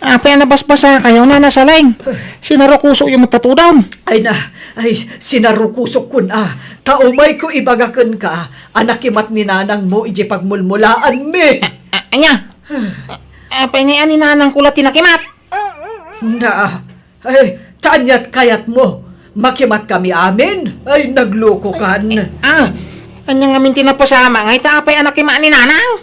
Apay a nabasbasakayo, Nana Saleng? Sinarukusokyo met ta tudom. Ay na, ay, sinarukusokkon a. Ta umayko ibaga kenka a nakimat ni nanangmo idiay pagmulmulaanmi. A-, a-, ania? A-, apay ngay a ni nanangko la ti nakimat? Na, ay, ta aniat kayatmo? Makimatkami amin? Ay, naglokokan. Ah, ania ngamin ti napasamak ngay ta apay a nakimat ni nanang?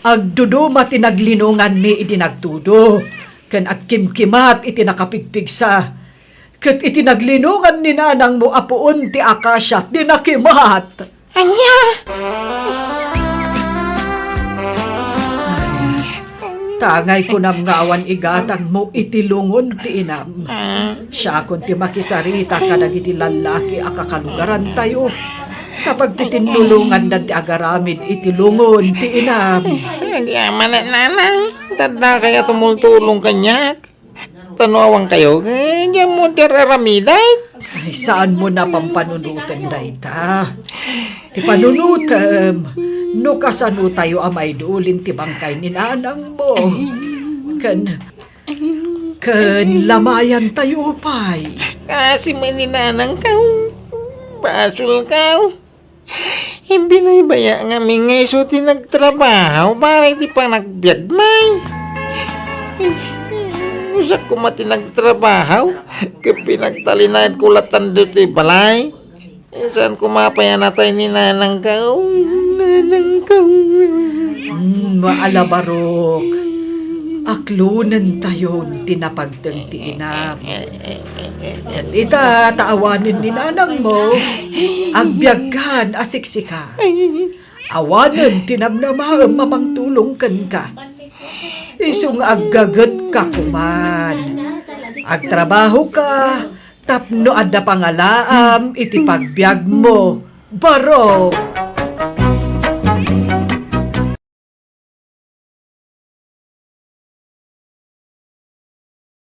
Agduduma ti naglinonganmi idi nagtudo, ken agkimkimat iti nakapigpigsa. Ket iti naglinongan ni nanangmo a puon ti akasia ti nakimat. Ania? Tangay kunam nga awan igatangmo iti lungon ti inam. Siakon ti makisarita kadagiti lallaki a kakalugarantayo. Kapag ti tinnulongandan ti agaramid iti lungon ti inam. Agyamanak, nanang. Tadda kaya tumultulong kaniak. Ta no awan kayo, eh, diyan mo ti ar-aramidek. Ay, saan mo na pampanunoten dayta? Ti panunotem, no kasano tayo a maidulin ti bangkay ni nanang mo. Ken, ken lamayan tayo pay. Kasi man ni nanang kaw, basol kaw. Imbinaybaya ngamin nga isu ti nagtrabaho para iti panagbiag, may. Usak koma ti nagtrabaho, ket pinagtalinaed ko latan ditoy balay. Saan koma pay a natay ni nanang kaw, nanang kaw. Mm, maalabarok. Aklonentayon ti napagteng ti inam. Ket ita, ta awanen ni nanangmo, agbiagkan a siksika. Awanen ti namnamaem a mangtulong kenka. Isu nga aggagetka koman. Agtrabahoka tapno adda pangalaam iti pagbiagmo. Barok!